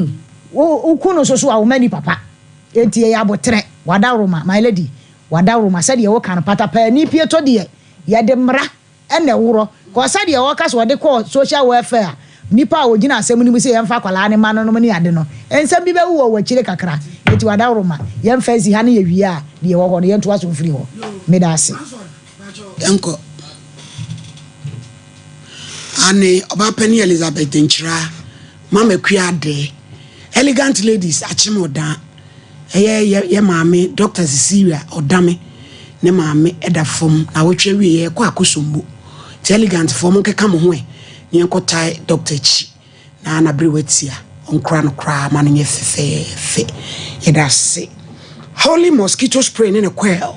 Wo, woku no nso so a, wo mma nni papa. Enti ɛyɛ aboterɛ, w'adaworoma, my lady, W'adaworoma sɛdeɛ woka no patapaani pieto deɛ yɛde mmara na ɛworɔ cause sɛdeɛ ɔka sɛ ɔde kɔɔ social welfare a nipa a ɔgyina asɛm no mu sɛ yɛmfa akwadaa no ma no nom ne ade no nsɛm bi bɛwu wɔ w'akyire kakra enti w'adaworoma yɛmfa nsi ha na yɛwie a deɛ ɛwɔ hɔ no yɛntoa so mfiri hɔ meda ase. Yɛnkɔ. Aane, Ɔbaapanin Elizabeth Denkyira, Mama Akua Adeh, Elegant Ladies Akyem Odan, Ɛyɛ yɛ yɛ maame Doctor Cecilia Ɔdame ne maame da fam nawɔtwe awieɛ yɛkɔ Akosombo nti Elegant foɔ monkeka mo ho ɛ na yɛnkɔ tae Doctor akyi na naberewa tia ɔnkora no koraa ma no nyɛ fɛfɛɛfɛ yɛdase Holy mosquito spray ne ne coil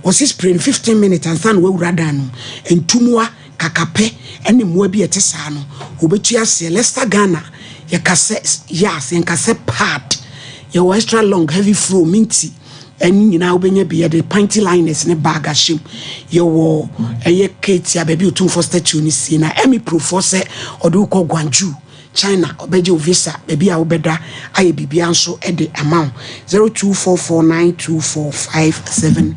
wɔse spray no 15 minutes ansa na wawura dan no mu ntumoa kakapɛ ne mmoa bi a ɛte saa no wɔbɛtu aseɛ Leicester Ghana yɛkasɛ yas yɛnkasɛ pad Yɛwɔ extra long, heavy flow, minty, ɛne nyinaa wobɛnya bi. Yɛde panty liners ne bag ahyɛ mu. Yɛwɔ ɛyɛ Ketia baabi Otumfoɔ statue no sie na Emmy Profoɔ sɛ ɔde wo kɔ Guangzhou, China, ɔbɛgye wo visa, baabi a wobɛda ayɛ biribiara nso de ama wo. 0244924573.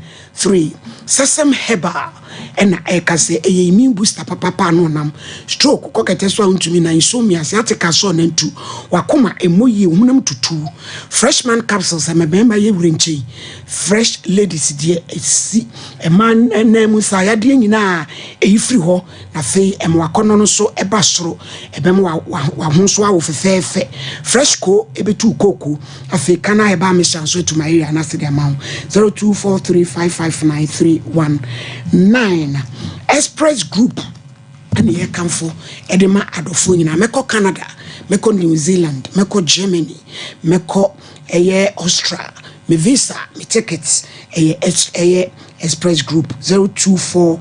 Sesame Herbal ɛna ɛka sɛ ɛyɛ immune booster papapa ano ɔnam stroke kɔ kɛtɛ so a wontumi na insomnia sciatica so ɔnantu wakoma ɛmmɔ yie honam tutu freshman capsules ɛma bɛrima yɛ werɛnkyɛn fresh ladies deɛ ɛsi ɛma nan mu nsa yadeɛ nyinaa ɛyi firi hɔ na afei ɛma wakɔnɔ no nso ɛba soro ɛbɛma waho nso awo fɛfɛɛfɛ fresh ko ɛbɛtu kooko Afei ka na ɛbaa me hyɛ nso atu malaria no ase de ama wo 0243559319 Express Group ɛna yɛkamfo ɛde ma adɔfoɔ nyinaa mɛkɔ Canada mɛkɔ New Zealand mɛkɔ Germany mɛkɔ ɛyɛ Austria Me visa, me ticket ɛyɛ ɛyɛ Express Group 024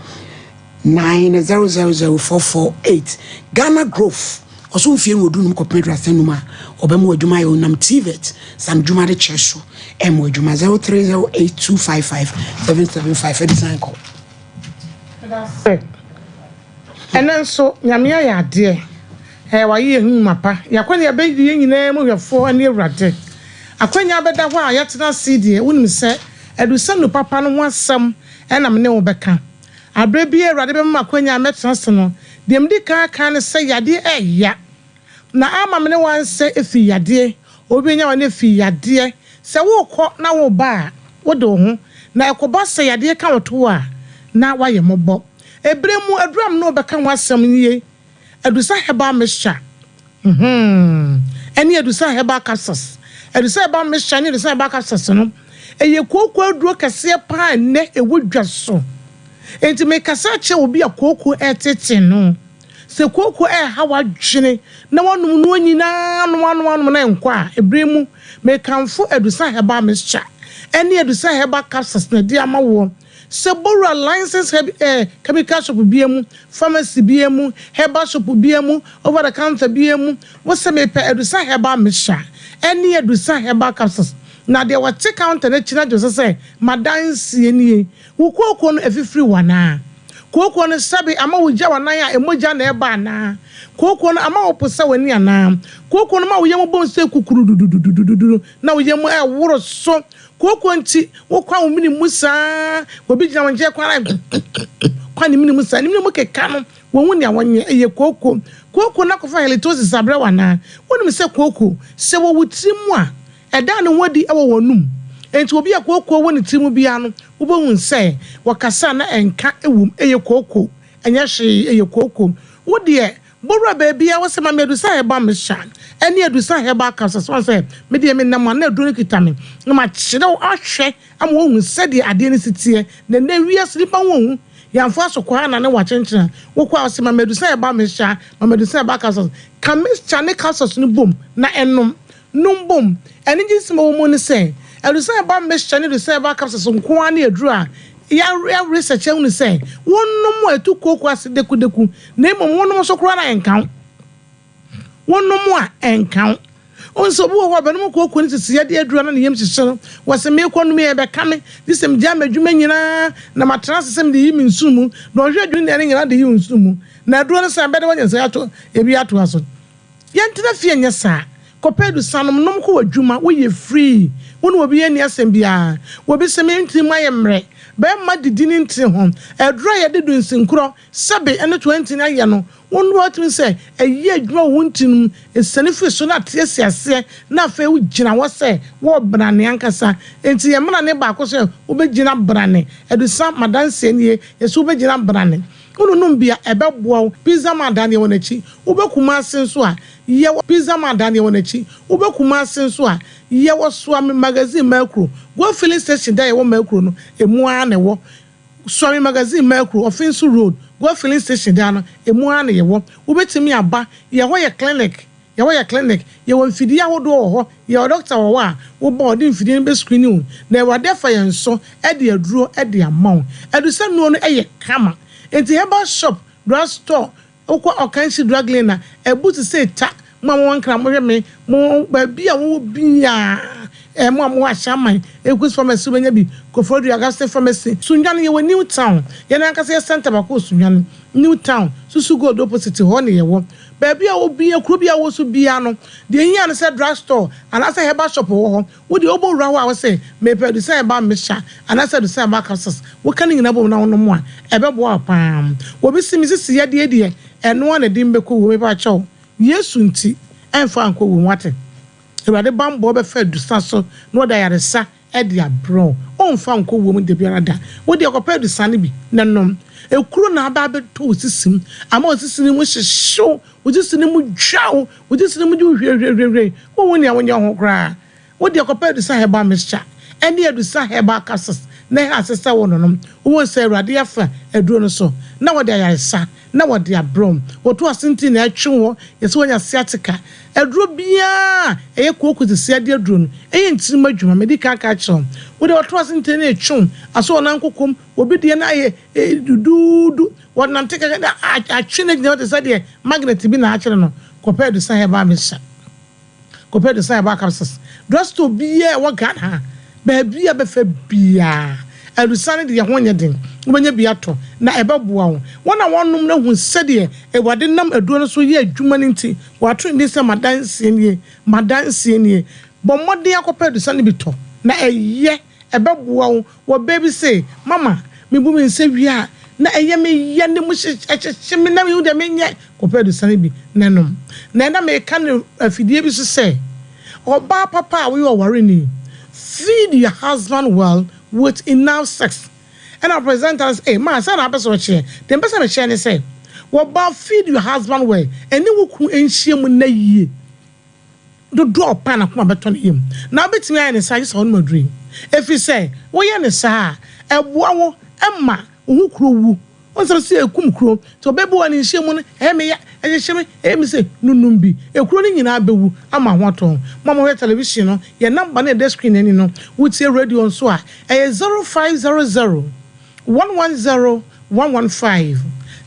9000448 Ghana Growth Ɔso mfie nwɔdu num kɔpem aduasa num a ɔbɛma wo adwuma ayɛ Ɔnam TVET sam dwuma de kyerɛ so ɛma wo adwuma 0308255775 Ɛde san kɔ. Medase. Ɛnɛ nso Nyame ayɛ adeɛ. Ɛɛ wayɛ yɛn ho nwuma pa. Yɛakɔ ne yɛbɛdi yɛn nyinaa mu hwɛfoɔ ne Awurade. Akwanya abɛda hɔ a yɛatena ase yi deɛ wonim sɛ adusanu papa no ho asɛm na me ne wo bɛka. Aberɛ biara a Awurade bɛma me akwanya a mɛtena ase no, deɛ medi kan aka ne sɛ yadeɛ ɛɛya. Na ama me ne wo ansɛ ɛfiri yadeɛ. Obi bɛnya wo no ɛfiri yadeɛ. Sɛ worekɔ na woreba a, wode wo ho. Na ɛkɔba sɛ yadeɛ ka wo to a, na woayɛ mmɔbɔ. Ɛberɛ mu aduro a me ne wo bɛka ho asɛm nie. Adusa herbal mixture mm ɛne Adusa herbal capsules. Adusa herbal mixture ne Adusa herbal capsules no, ɛyɛ kooko aduro kɛseɛ paa nnɛ ɛwɔ dwa so. Enti mekasa akyerɛ obi a kooko ɛretete no. Sɛ kooko ɛreha w'adwene na woanom no nyinaa anom anom anom na ɛnkɔ a, ɛberɛ mu mekamfo Adusa herbal mixture ɛne Adusa herbal capsules na ɛde ama woɔ. Sɛ bowura licensed herb eh, chemical shop biara mu, pharmacy biara mu, herbal shop biara mu, over the counter biara mu, wose mepɛ Adusa herbal mixture ɛne Adusa herbal capsules, na deɛ ɔte counter no akyi no agye wo so sɛ m'adanseɛ nie. Wo kooko no afifiri wo anaa? Kooko no sɛbe ama wo gya w'anan a mogya na ɛreba anaa? Kooko no ama wo posa w'ani anaa? Kooko no ma wo yam bom sɛ kukurudududududu na wo yam ɛworo so? Kooko nti, wokɔ a wo mene mu saa, obi gyina wo nkyɛn koraa na kwa ne mene mu saa, ne mene mu keka no, wɔnhu nea wɔnyɛ, ɛyɛ kooko. Kooko no akɔfa halitosis abrɛ wo anaa? Wonim sɛ kooko, sɛ wɔ wo tiri mu a, ɛda ne ho adi wɔ w'anum. Enti obi a kooko wɔ ne tiri mu biara no, wobɛhu sɛ wɔkasa a na ɛnka wom, ɛyɛ kooko, ɛnyɛ hwee, ɛyɛ kooko. Wo deɛ, Bowura baabi a wose ma me adusa herbal mixture ɛne adusa herbal capsules woahu sɛ me deɛ menam a na aduro no kita me na makyerɛ wo ahwɛ ama woahu sɛdeɛ adeɛ no si teɛ na ɛnɛ wiase nipa ho ohu yɛamfa aso kɔ ha na ne wakyenkyen a wokɔ a wose ma me adusa herbal mixture ma me adusa herbal capsules ka mixture ne capsules no bom na ɛnom nom bom. Anigyesɛm a ɛwɔ mu ne sɛ, adusan a ɛba mixture ne adusan a ɛba capsules nko ara ne aduru a yɛayɛ research ahunu sɛ wonom a ɛtu kooko ase dekudeku, na mmom wonom nso koraa na ɛnka wo. Wonom a ɛnka wo. Wohu sɛ obi wɔ hɔ a ɔbɛnom kooko ne sisi yadeɛ aduru a na ne yam hyehye no. Wɔse merekɔ nom yi ɛbɛka me, gye sɛ megyae m'adwuma nyinaa na matena ase sɛ mede yi me nsono mu. Na ɔhwɛ adwene ne nyinaa de yi wo nsono mu. Na aduro no san bɛde wanya sɛ ato ebi atoa so. Yɛntena fie nyɛ saa. Kɔpɛ adusanom nom kɔ w'adwuma, woyɛ free, wo ne obi anni asɛm biara. Obi se me ntini mu ayɛ mmerɛ, bɛrima didi ne ntini ho. Aduro a yɛde dunsinkorɔ, sɛbe ne toa ntini ayɛ no, wo noa wotumi sɛ ɛyɛ adwuma wɔ wo ntini mu, ɛsiane firi so na ate asi aseɛ na afei wogyina hɔ sɛ worebrane ankasa. Enti yɛn mmarane baako sɛ wobɛgyina brane. Adusa, m'adanseɛ nie, yɛse wobɛgyina brane. Wononom bi a, ɛbɛboa wo. Pizza Man da neɛ wɔ n'akyi. Wobɛ Kumasi nso a, yɛwɔ Pizza Man da neɛ wɔ n'akyi. Wobɛ Kumasi nso a, yɛwɔ Suame Magazine Makuro. Gold Filling Station da yɛwɔ Makuro no, emu ara na ɛwɔ. Suame Magazine Makuro, Ɔfinso Road, Gold Filling Station da no, emu ara na yɛwɔ. Wobɛtumi aba, yɛhɔ yɛ clinic. Yɛwɔ yɛ clinic, yɛwɔ mfidie ahodoɔ wɔ hɔ, yɛwɔ doctor wɔ hɔ a woba a ɔde mfidie no bɛ screen wo na Awurade afa yɛn so de aduro de ama wo. Adusɛ nnuro no yɛ kama. Nti herbal shop, drug store, wokɔ Ɔkanhyi drug lane a, ɛbu te sɛ ta, mo a mowɔ Nkran mohwɛ me, mo baabi a mowɔ biara, eh, mo a mowɔ Ashaiman, Equis pharmacy wobɛnya bi, Koforidua Augustine pharmacy, Sunyani yɛwɔ New Town, yɛn ankasa yɛ center baako wɔ Sunyani, New Town, Susu Gold opposite hɔ na yɛwɔ. Baabi a wɔ biara, kuro biara a wɔ so biara no, deɛ ehia ne sɛ drug store anaasɛ herbal shop wɔ hɔ. Wo deɛ wobɔ wura hɔ a wose, mepɛ adusan herbal mixture anaasɛ adusan herbal capsules. Woka ne nyinaa bom na wonom a, ɛbɛboa wo pa ara. Obi se, me sisi yadeɛ deɛ, ɛno ara na ɛde me bɛkɔ wuo. Mepa kyɛw, Yesu nti, ɛmfa nkɔ wuo mu, woate? Awurade bammɔ bɛfa adusa so na ɔde ayaresa de abrɛ wo. Ɔmfa nkɔ wuo mu da biara da. Wo deɛ kɔpɛ adusa no bi na nom. Ekuro na aba abɛtɔ wo sisi mu ama wo sisi no mu hyehye wo, wo sisi no mu dwa wo, wo sisi no mu gye wo hwiehwiehwiehwie. Wonhu nea wonyɛ ho koraa. Wo deɛ kɔpɛ adusa herbal mixture ne adusa herbal capsules na ɛha ase sɛ wo nonom. Wohu sɛ Awurade afa aduro no so na wɔde ayaresa na wɔde abrɛ wo. Wɔto ase nti na ɛtwe wo hɔ, yɛ sɛ woanya sciatica. Aduro biara a ɛyɛ kooko sisi adeɛ aduro no, ɛyɛ ntirim adwuma. Madi kan aka akyerɛ wo. Wo deɛ wɔto ase nti na ɛtwe wo, asɔ wo nan kokom, obi deɛ no ayɛ duduudu, wɔnante kɛkɛ na atwe no agyina hɔ te sɛ deɛ magnet bi na akyere no. Kɔpɛ Adusa Herbal Mixture. Kɔpɛ de san ɛba capsules. Drugstore biara ɛwɔ Ghana ha, baabi a bɛfa biara, adusan no deɛ ɛho nyɛ den, wobɛnya bi atɔ na ɛbɛboa wo. Wɔn a wɔnom no ahu sɛdeɛ Awurade nam aduro no so yɛ adwuma no nti, wɔato ne din sɛ M'adanseɛ nie, M'adanseɛ nie. Bɔ mmɔden ara kɔpɛ adusan no bi tɔ na ɛyɛ, ɛbɛboa wo. Wɔ bɛ bi se, Mama, mebu me nsa wie a, na ɛyɛ me ya ne mu hyehye me na menhu deɛ menyɛ. Kɔpɛ adusan bi na nom. Na ɛna meka no afidie bi so sɛ, ɔbaa papa a woyɛ ɔwareni, feed your husband well with enough sex. Ɛna presenter no se, eh, maa, sɛn na wopɛ sɛ wokyerɛ? Deɛ mepɛ sɛ mekyerɛ ne sɛ, wɔbaa feed your husband well, ɛne wo kunu nhyia mu nna yie. Dodoɔ a ɔpɛ a n'akoma bɛtɔ ne yam. Na wobɛtumi ayɛ no saa gye sɛ wonom aduro yi. Ɛfiri sɛ woyɛ no saa a, ɛboa wo ma wo ho kuro wu. Wo nsɛm sɛ ɛkum kuro. Nti ɔbɛ bi wɔ ne nhyiamu no, ɛyɛ me ya, ɛhyehye me, ɛyɛ me sɛ nunum bi. Ekuro no nyinaa bɛwu ama ho atɔ ho. Mo a mohwɛ television no, yɛn number no a ɛda screen no ani no, wotie radio nso a, ɛyɛ 0500 110 115,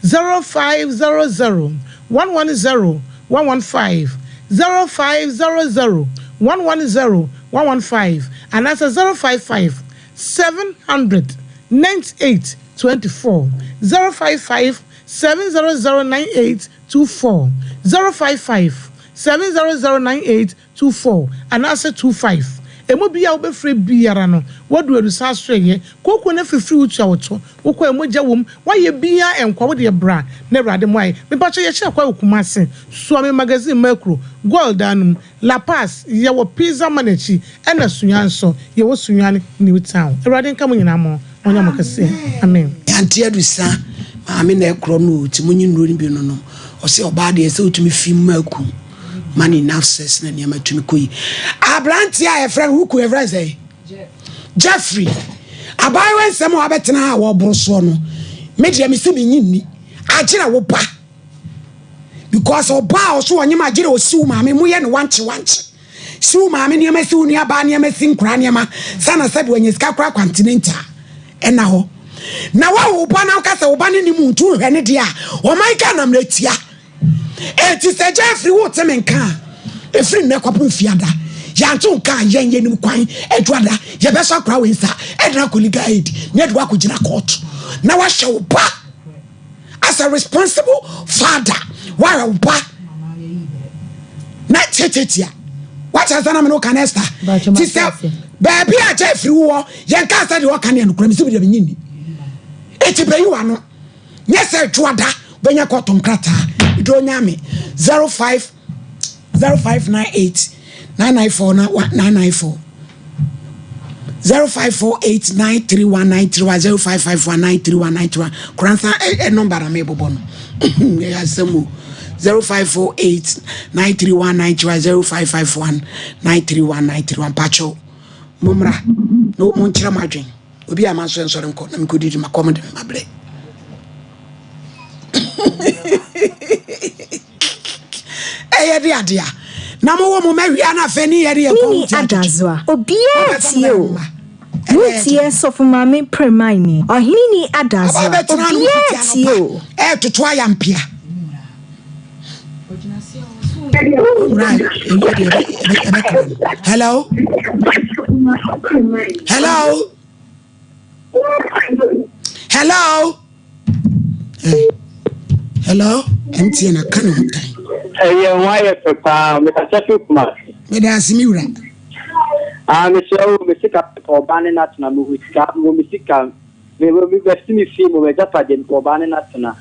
0500 110 115, 0500 110 115, anaasɛ 055 700 98 24, 055 700 98 24, 055 700 98 24 anaasɛ 25. Emu biara a wobɛfrɛ biara no, woadu adusa asoɛeɛ. Kooko no afifiri wo tua wo to. Wokɔ a mogya wom. Woayɛ biara ɛnkwa. Wo deɛ bra na Awurade mmoa yɛn. Mepakyɛ yɛkyerɛ kwan wɔ Kumasi, Suame Magazine Makuro, Goil dan no mu, La Paz, yɛwɔ Pizza Man akyi, ɛna Sunyani nso, yɛwɔ Sunyani New Town. Awurade nka mo nyinaa mo ho, na ɔnyɛ mo kɛseɛ. Amen. Auntie Adusa maame na ɛkorɔ no o, nti monye nnuro no bi no nom. Ɔse ɔbaa deɛ sɛ wotumi fi mu ma aku ma ne enough sex na nneɛma tumi kɔ yi. Aberanteɛ a yɛfrɛ no wuku yɛfrɛ no sɛ Jeffrey. Abaayewa nsɛm a wabɛtena ha a wɔboro soɔ no, me deɛ mese menyi nni. Agyerɛ wo ba. Because ɔbaa a ɔso ɔnyem agyerɛ ɔsi wo maame mo yɛ no wankye wankye. Si wo maame nneɛma si wo nua baa nneɛma si nkora nneɛma sana sɛ de wanya sika kora continental ɛna hɔ. Na wawo wo ba na woka sɛ wo ba ne ne mu nti wohwɛ ne deɛ a ɔman Ghana mmerɛ tia. Enti sɛ Jeffrey wo te me nka a, ɛfiri nnɛ kɔpem fiada, yɛante wo nka a, yɛn yɛnim kwan, adwada, yɛbɛsɔ akora wei nsa, ɛde no akɔ legal aid, na ɛde wakɔgyina court, na wahyɛ wo ba as a responsible father, wahwɛ wo ba na tiatiatia. Wate asɛ na me ne wo ka no Esther, ti sɛ baabi a Jeffrey wɔ, yɛnka sɛ deɛ ɔka ne ɛnokorɛ, mesi medeɛ menye nni. Enti bɛyi w'ano. Nyɛ sɛ dwoada bɛnya kɔɔto nkrataa duro nyame 05 0598 994 na 994 0548 931 931 0551 931 931 koransa ɛ nɔmba na mebobɔ no ɛyɛ asɛm o 0548 931 931 0551 931 931 pakyɛw mommra na monkyerɛ mo adwen Obi a mansɔre nsɔre nkɔ na mekɔdidi makɔm de me mabrɛ. Ɛyɛ de adeɛ a na mowɔ mo mawia no afei ne yɛde yɛ Mini Adazoa, obiara tie o. Wotie Sɔfo Maame Premaini, Ɔheneni Adazoa, obiara tie o. Ɛɛtoto ayampea. Hello? Hello? Hello? Eh, hello? MTN aka ne ho tan. Ɛyɛ ho ayɛ fɛ paa, mekasa fi Kumasi. Meda ase me wura. Ah, mesrɛ wo, me sika pɛ ɔbaa ne n'atena, mewɔ sika, mewɔ me sika. Me me bɛsi me fie mu m'agyapadeɛ mepɛ ɔbaa ne no atena.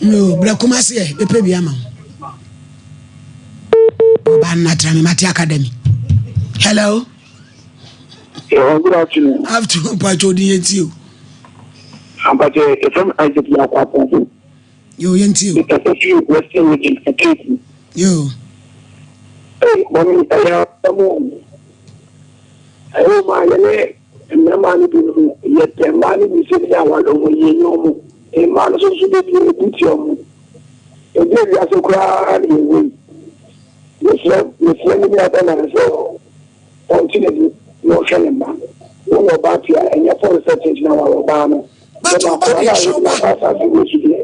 No brɛ Kumasi ɛ bɛpɛ bi ama wo. Ɔbaa no atena me mate academy. Hello. Yeah, good afternoon. Afternoon, Pacho Odin yɛntie o. Ampakyɛ yɛfrɛ me Isaac Yaako Aponfo. Yo, yɛntie o. Mekasa firi Western Region, Akansi. Yo. Hey, mɔmi ɛyɛ asɛm o. Ɛyɛ o ma yɛne. Mmarima no binom, yɛpɛ mmaa no bi sɛ bi aware wɔn, yɛnya wɔn. Mmaa no nso so da bi yɛbu tia wɔn. Ɛdeɛ wiase koraa na yɛwɔ yi. Mesrɛ mesrɛ me nua bɛma no sɛ ɔnte n'ani na ɔhwɛ ne mma. Wo ne ɔbaa te a, ɛnyɛ fɔre sɛ kyenkyena ware ɔbaa no. But Bɛma ɔba akwadaa deɛ no a hwɛ wode no ɔba. aba asase wei so deɛ,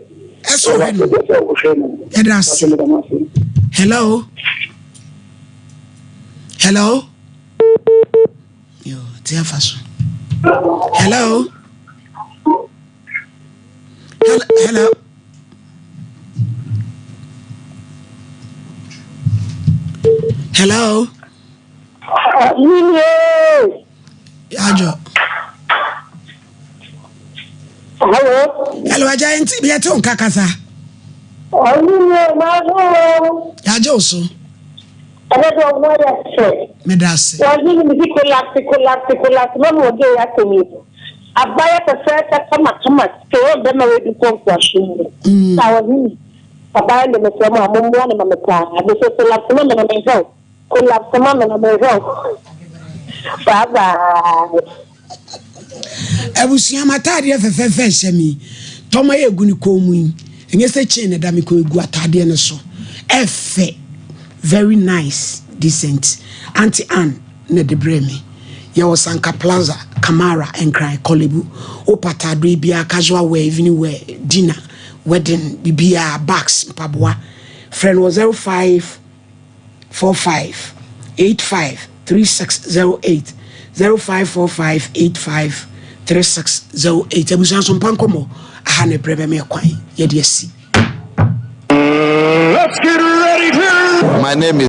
Ɛsɛ ɛwɔ ɔhwɛ no. asɛdeɛ sɛ wohwɛ no. Yɛda ase. Mpakyɛ meda mo ase. Hello. Hello. Yo, te afa so. Hello. Hello. Hello. Hello. Ajo. Hello. Hello, Aja, nti bi ɛte nka kasa. Yagye wo so. Ɛnɛ deɛ ɔmo ayɛ fɛ. Meda ase. Wɔn yi mi si kolapse kolapse kolapse mɛma wɔn gye asɛm yi. Abayɛ fɛfɛɛfɛ kamakama sɛ wɔn bɛma wɔadi kɔ nkoasom mu. Na wɔn yi abayɛ de mesrɛ mo a mo mmoa no ma me paa. Mesɛ kolapse ma me na mehwɛ wo. Kolapse ma me na mehwɛ wo. Bye bye. Abusua m'ataadeɛ fɛfɛɛfɛ ɛhyɛ me yi tɔma yɛ egu ne kɔn mu yi ɛnyɛ sɛ chain na ɛda me kɔn egu ataadeɛ no so ɛfɛ very nice decent aunty Ann na ɛde brɛ me yɛwɔ Sanka Plaza Kamara Nkran Korle-Bu wopɛ ataadeɛ biara casual wear evening wear dinner wedding bibiara bags mpaboa frɛ no wɔ 05 45 85 3608 0545 85 3608 abusua nso mpa nkɔmmɔ aha ne berɛ bɛma ɛkwan yɛde asi Let's get ready to. My name is.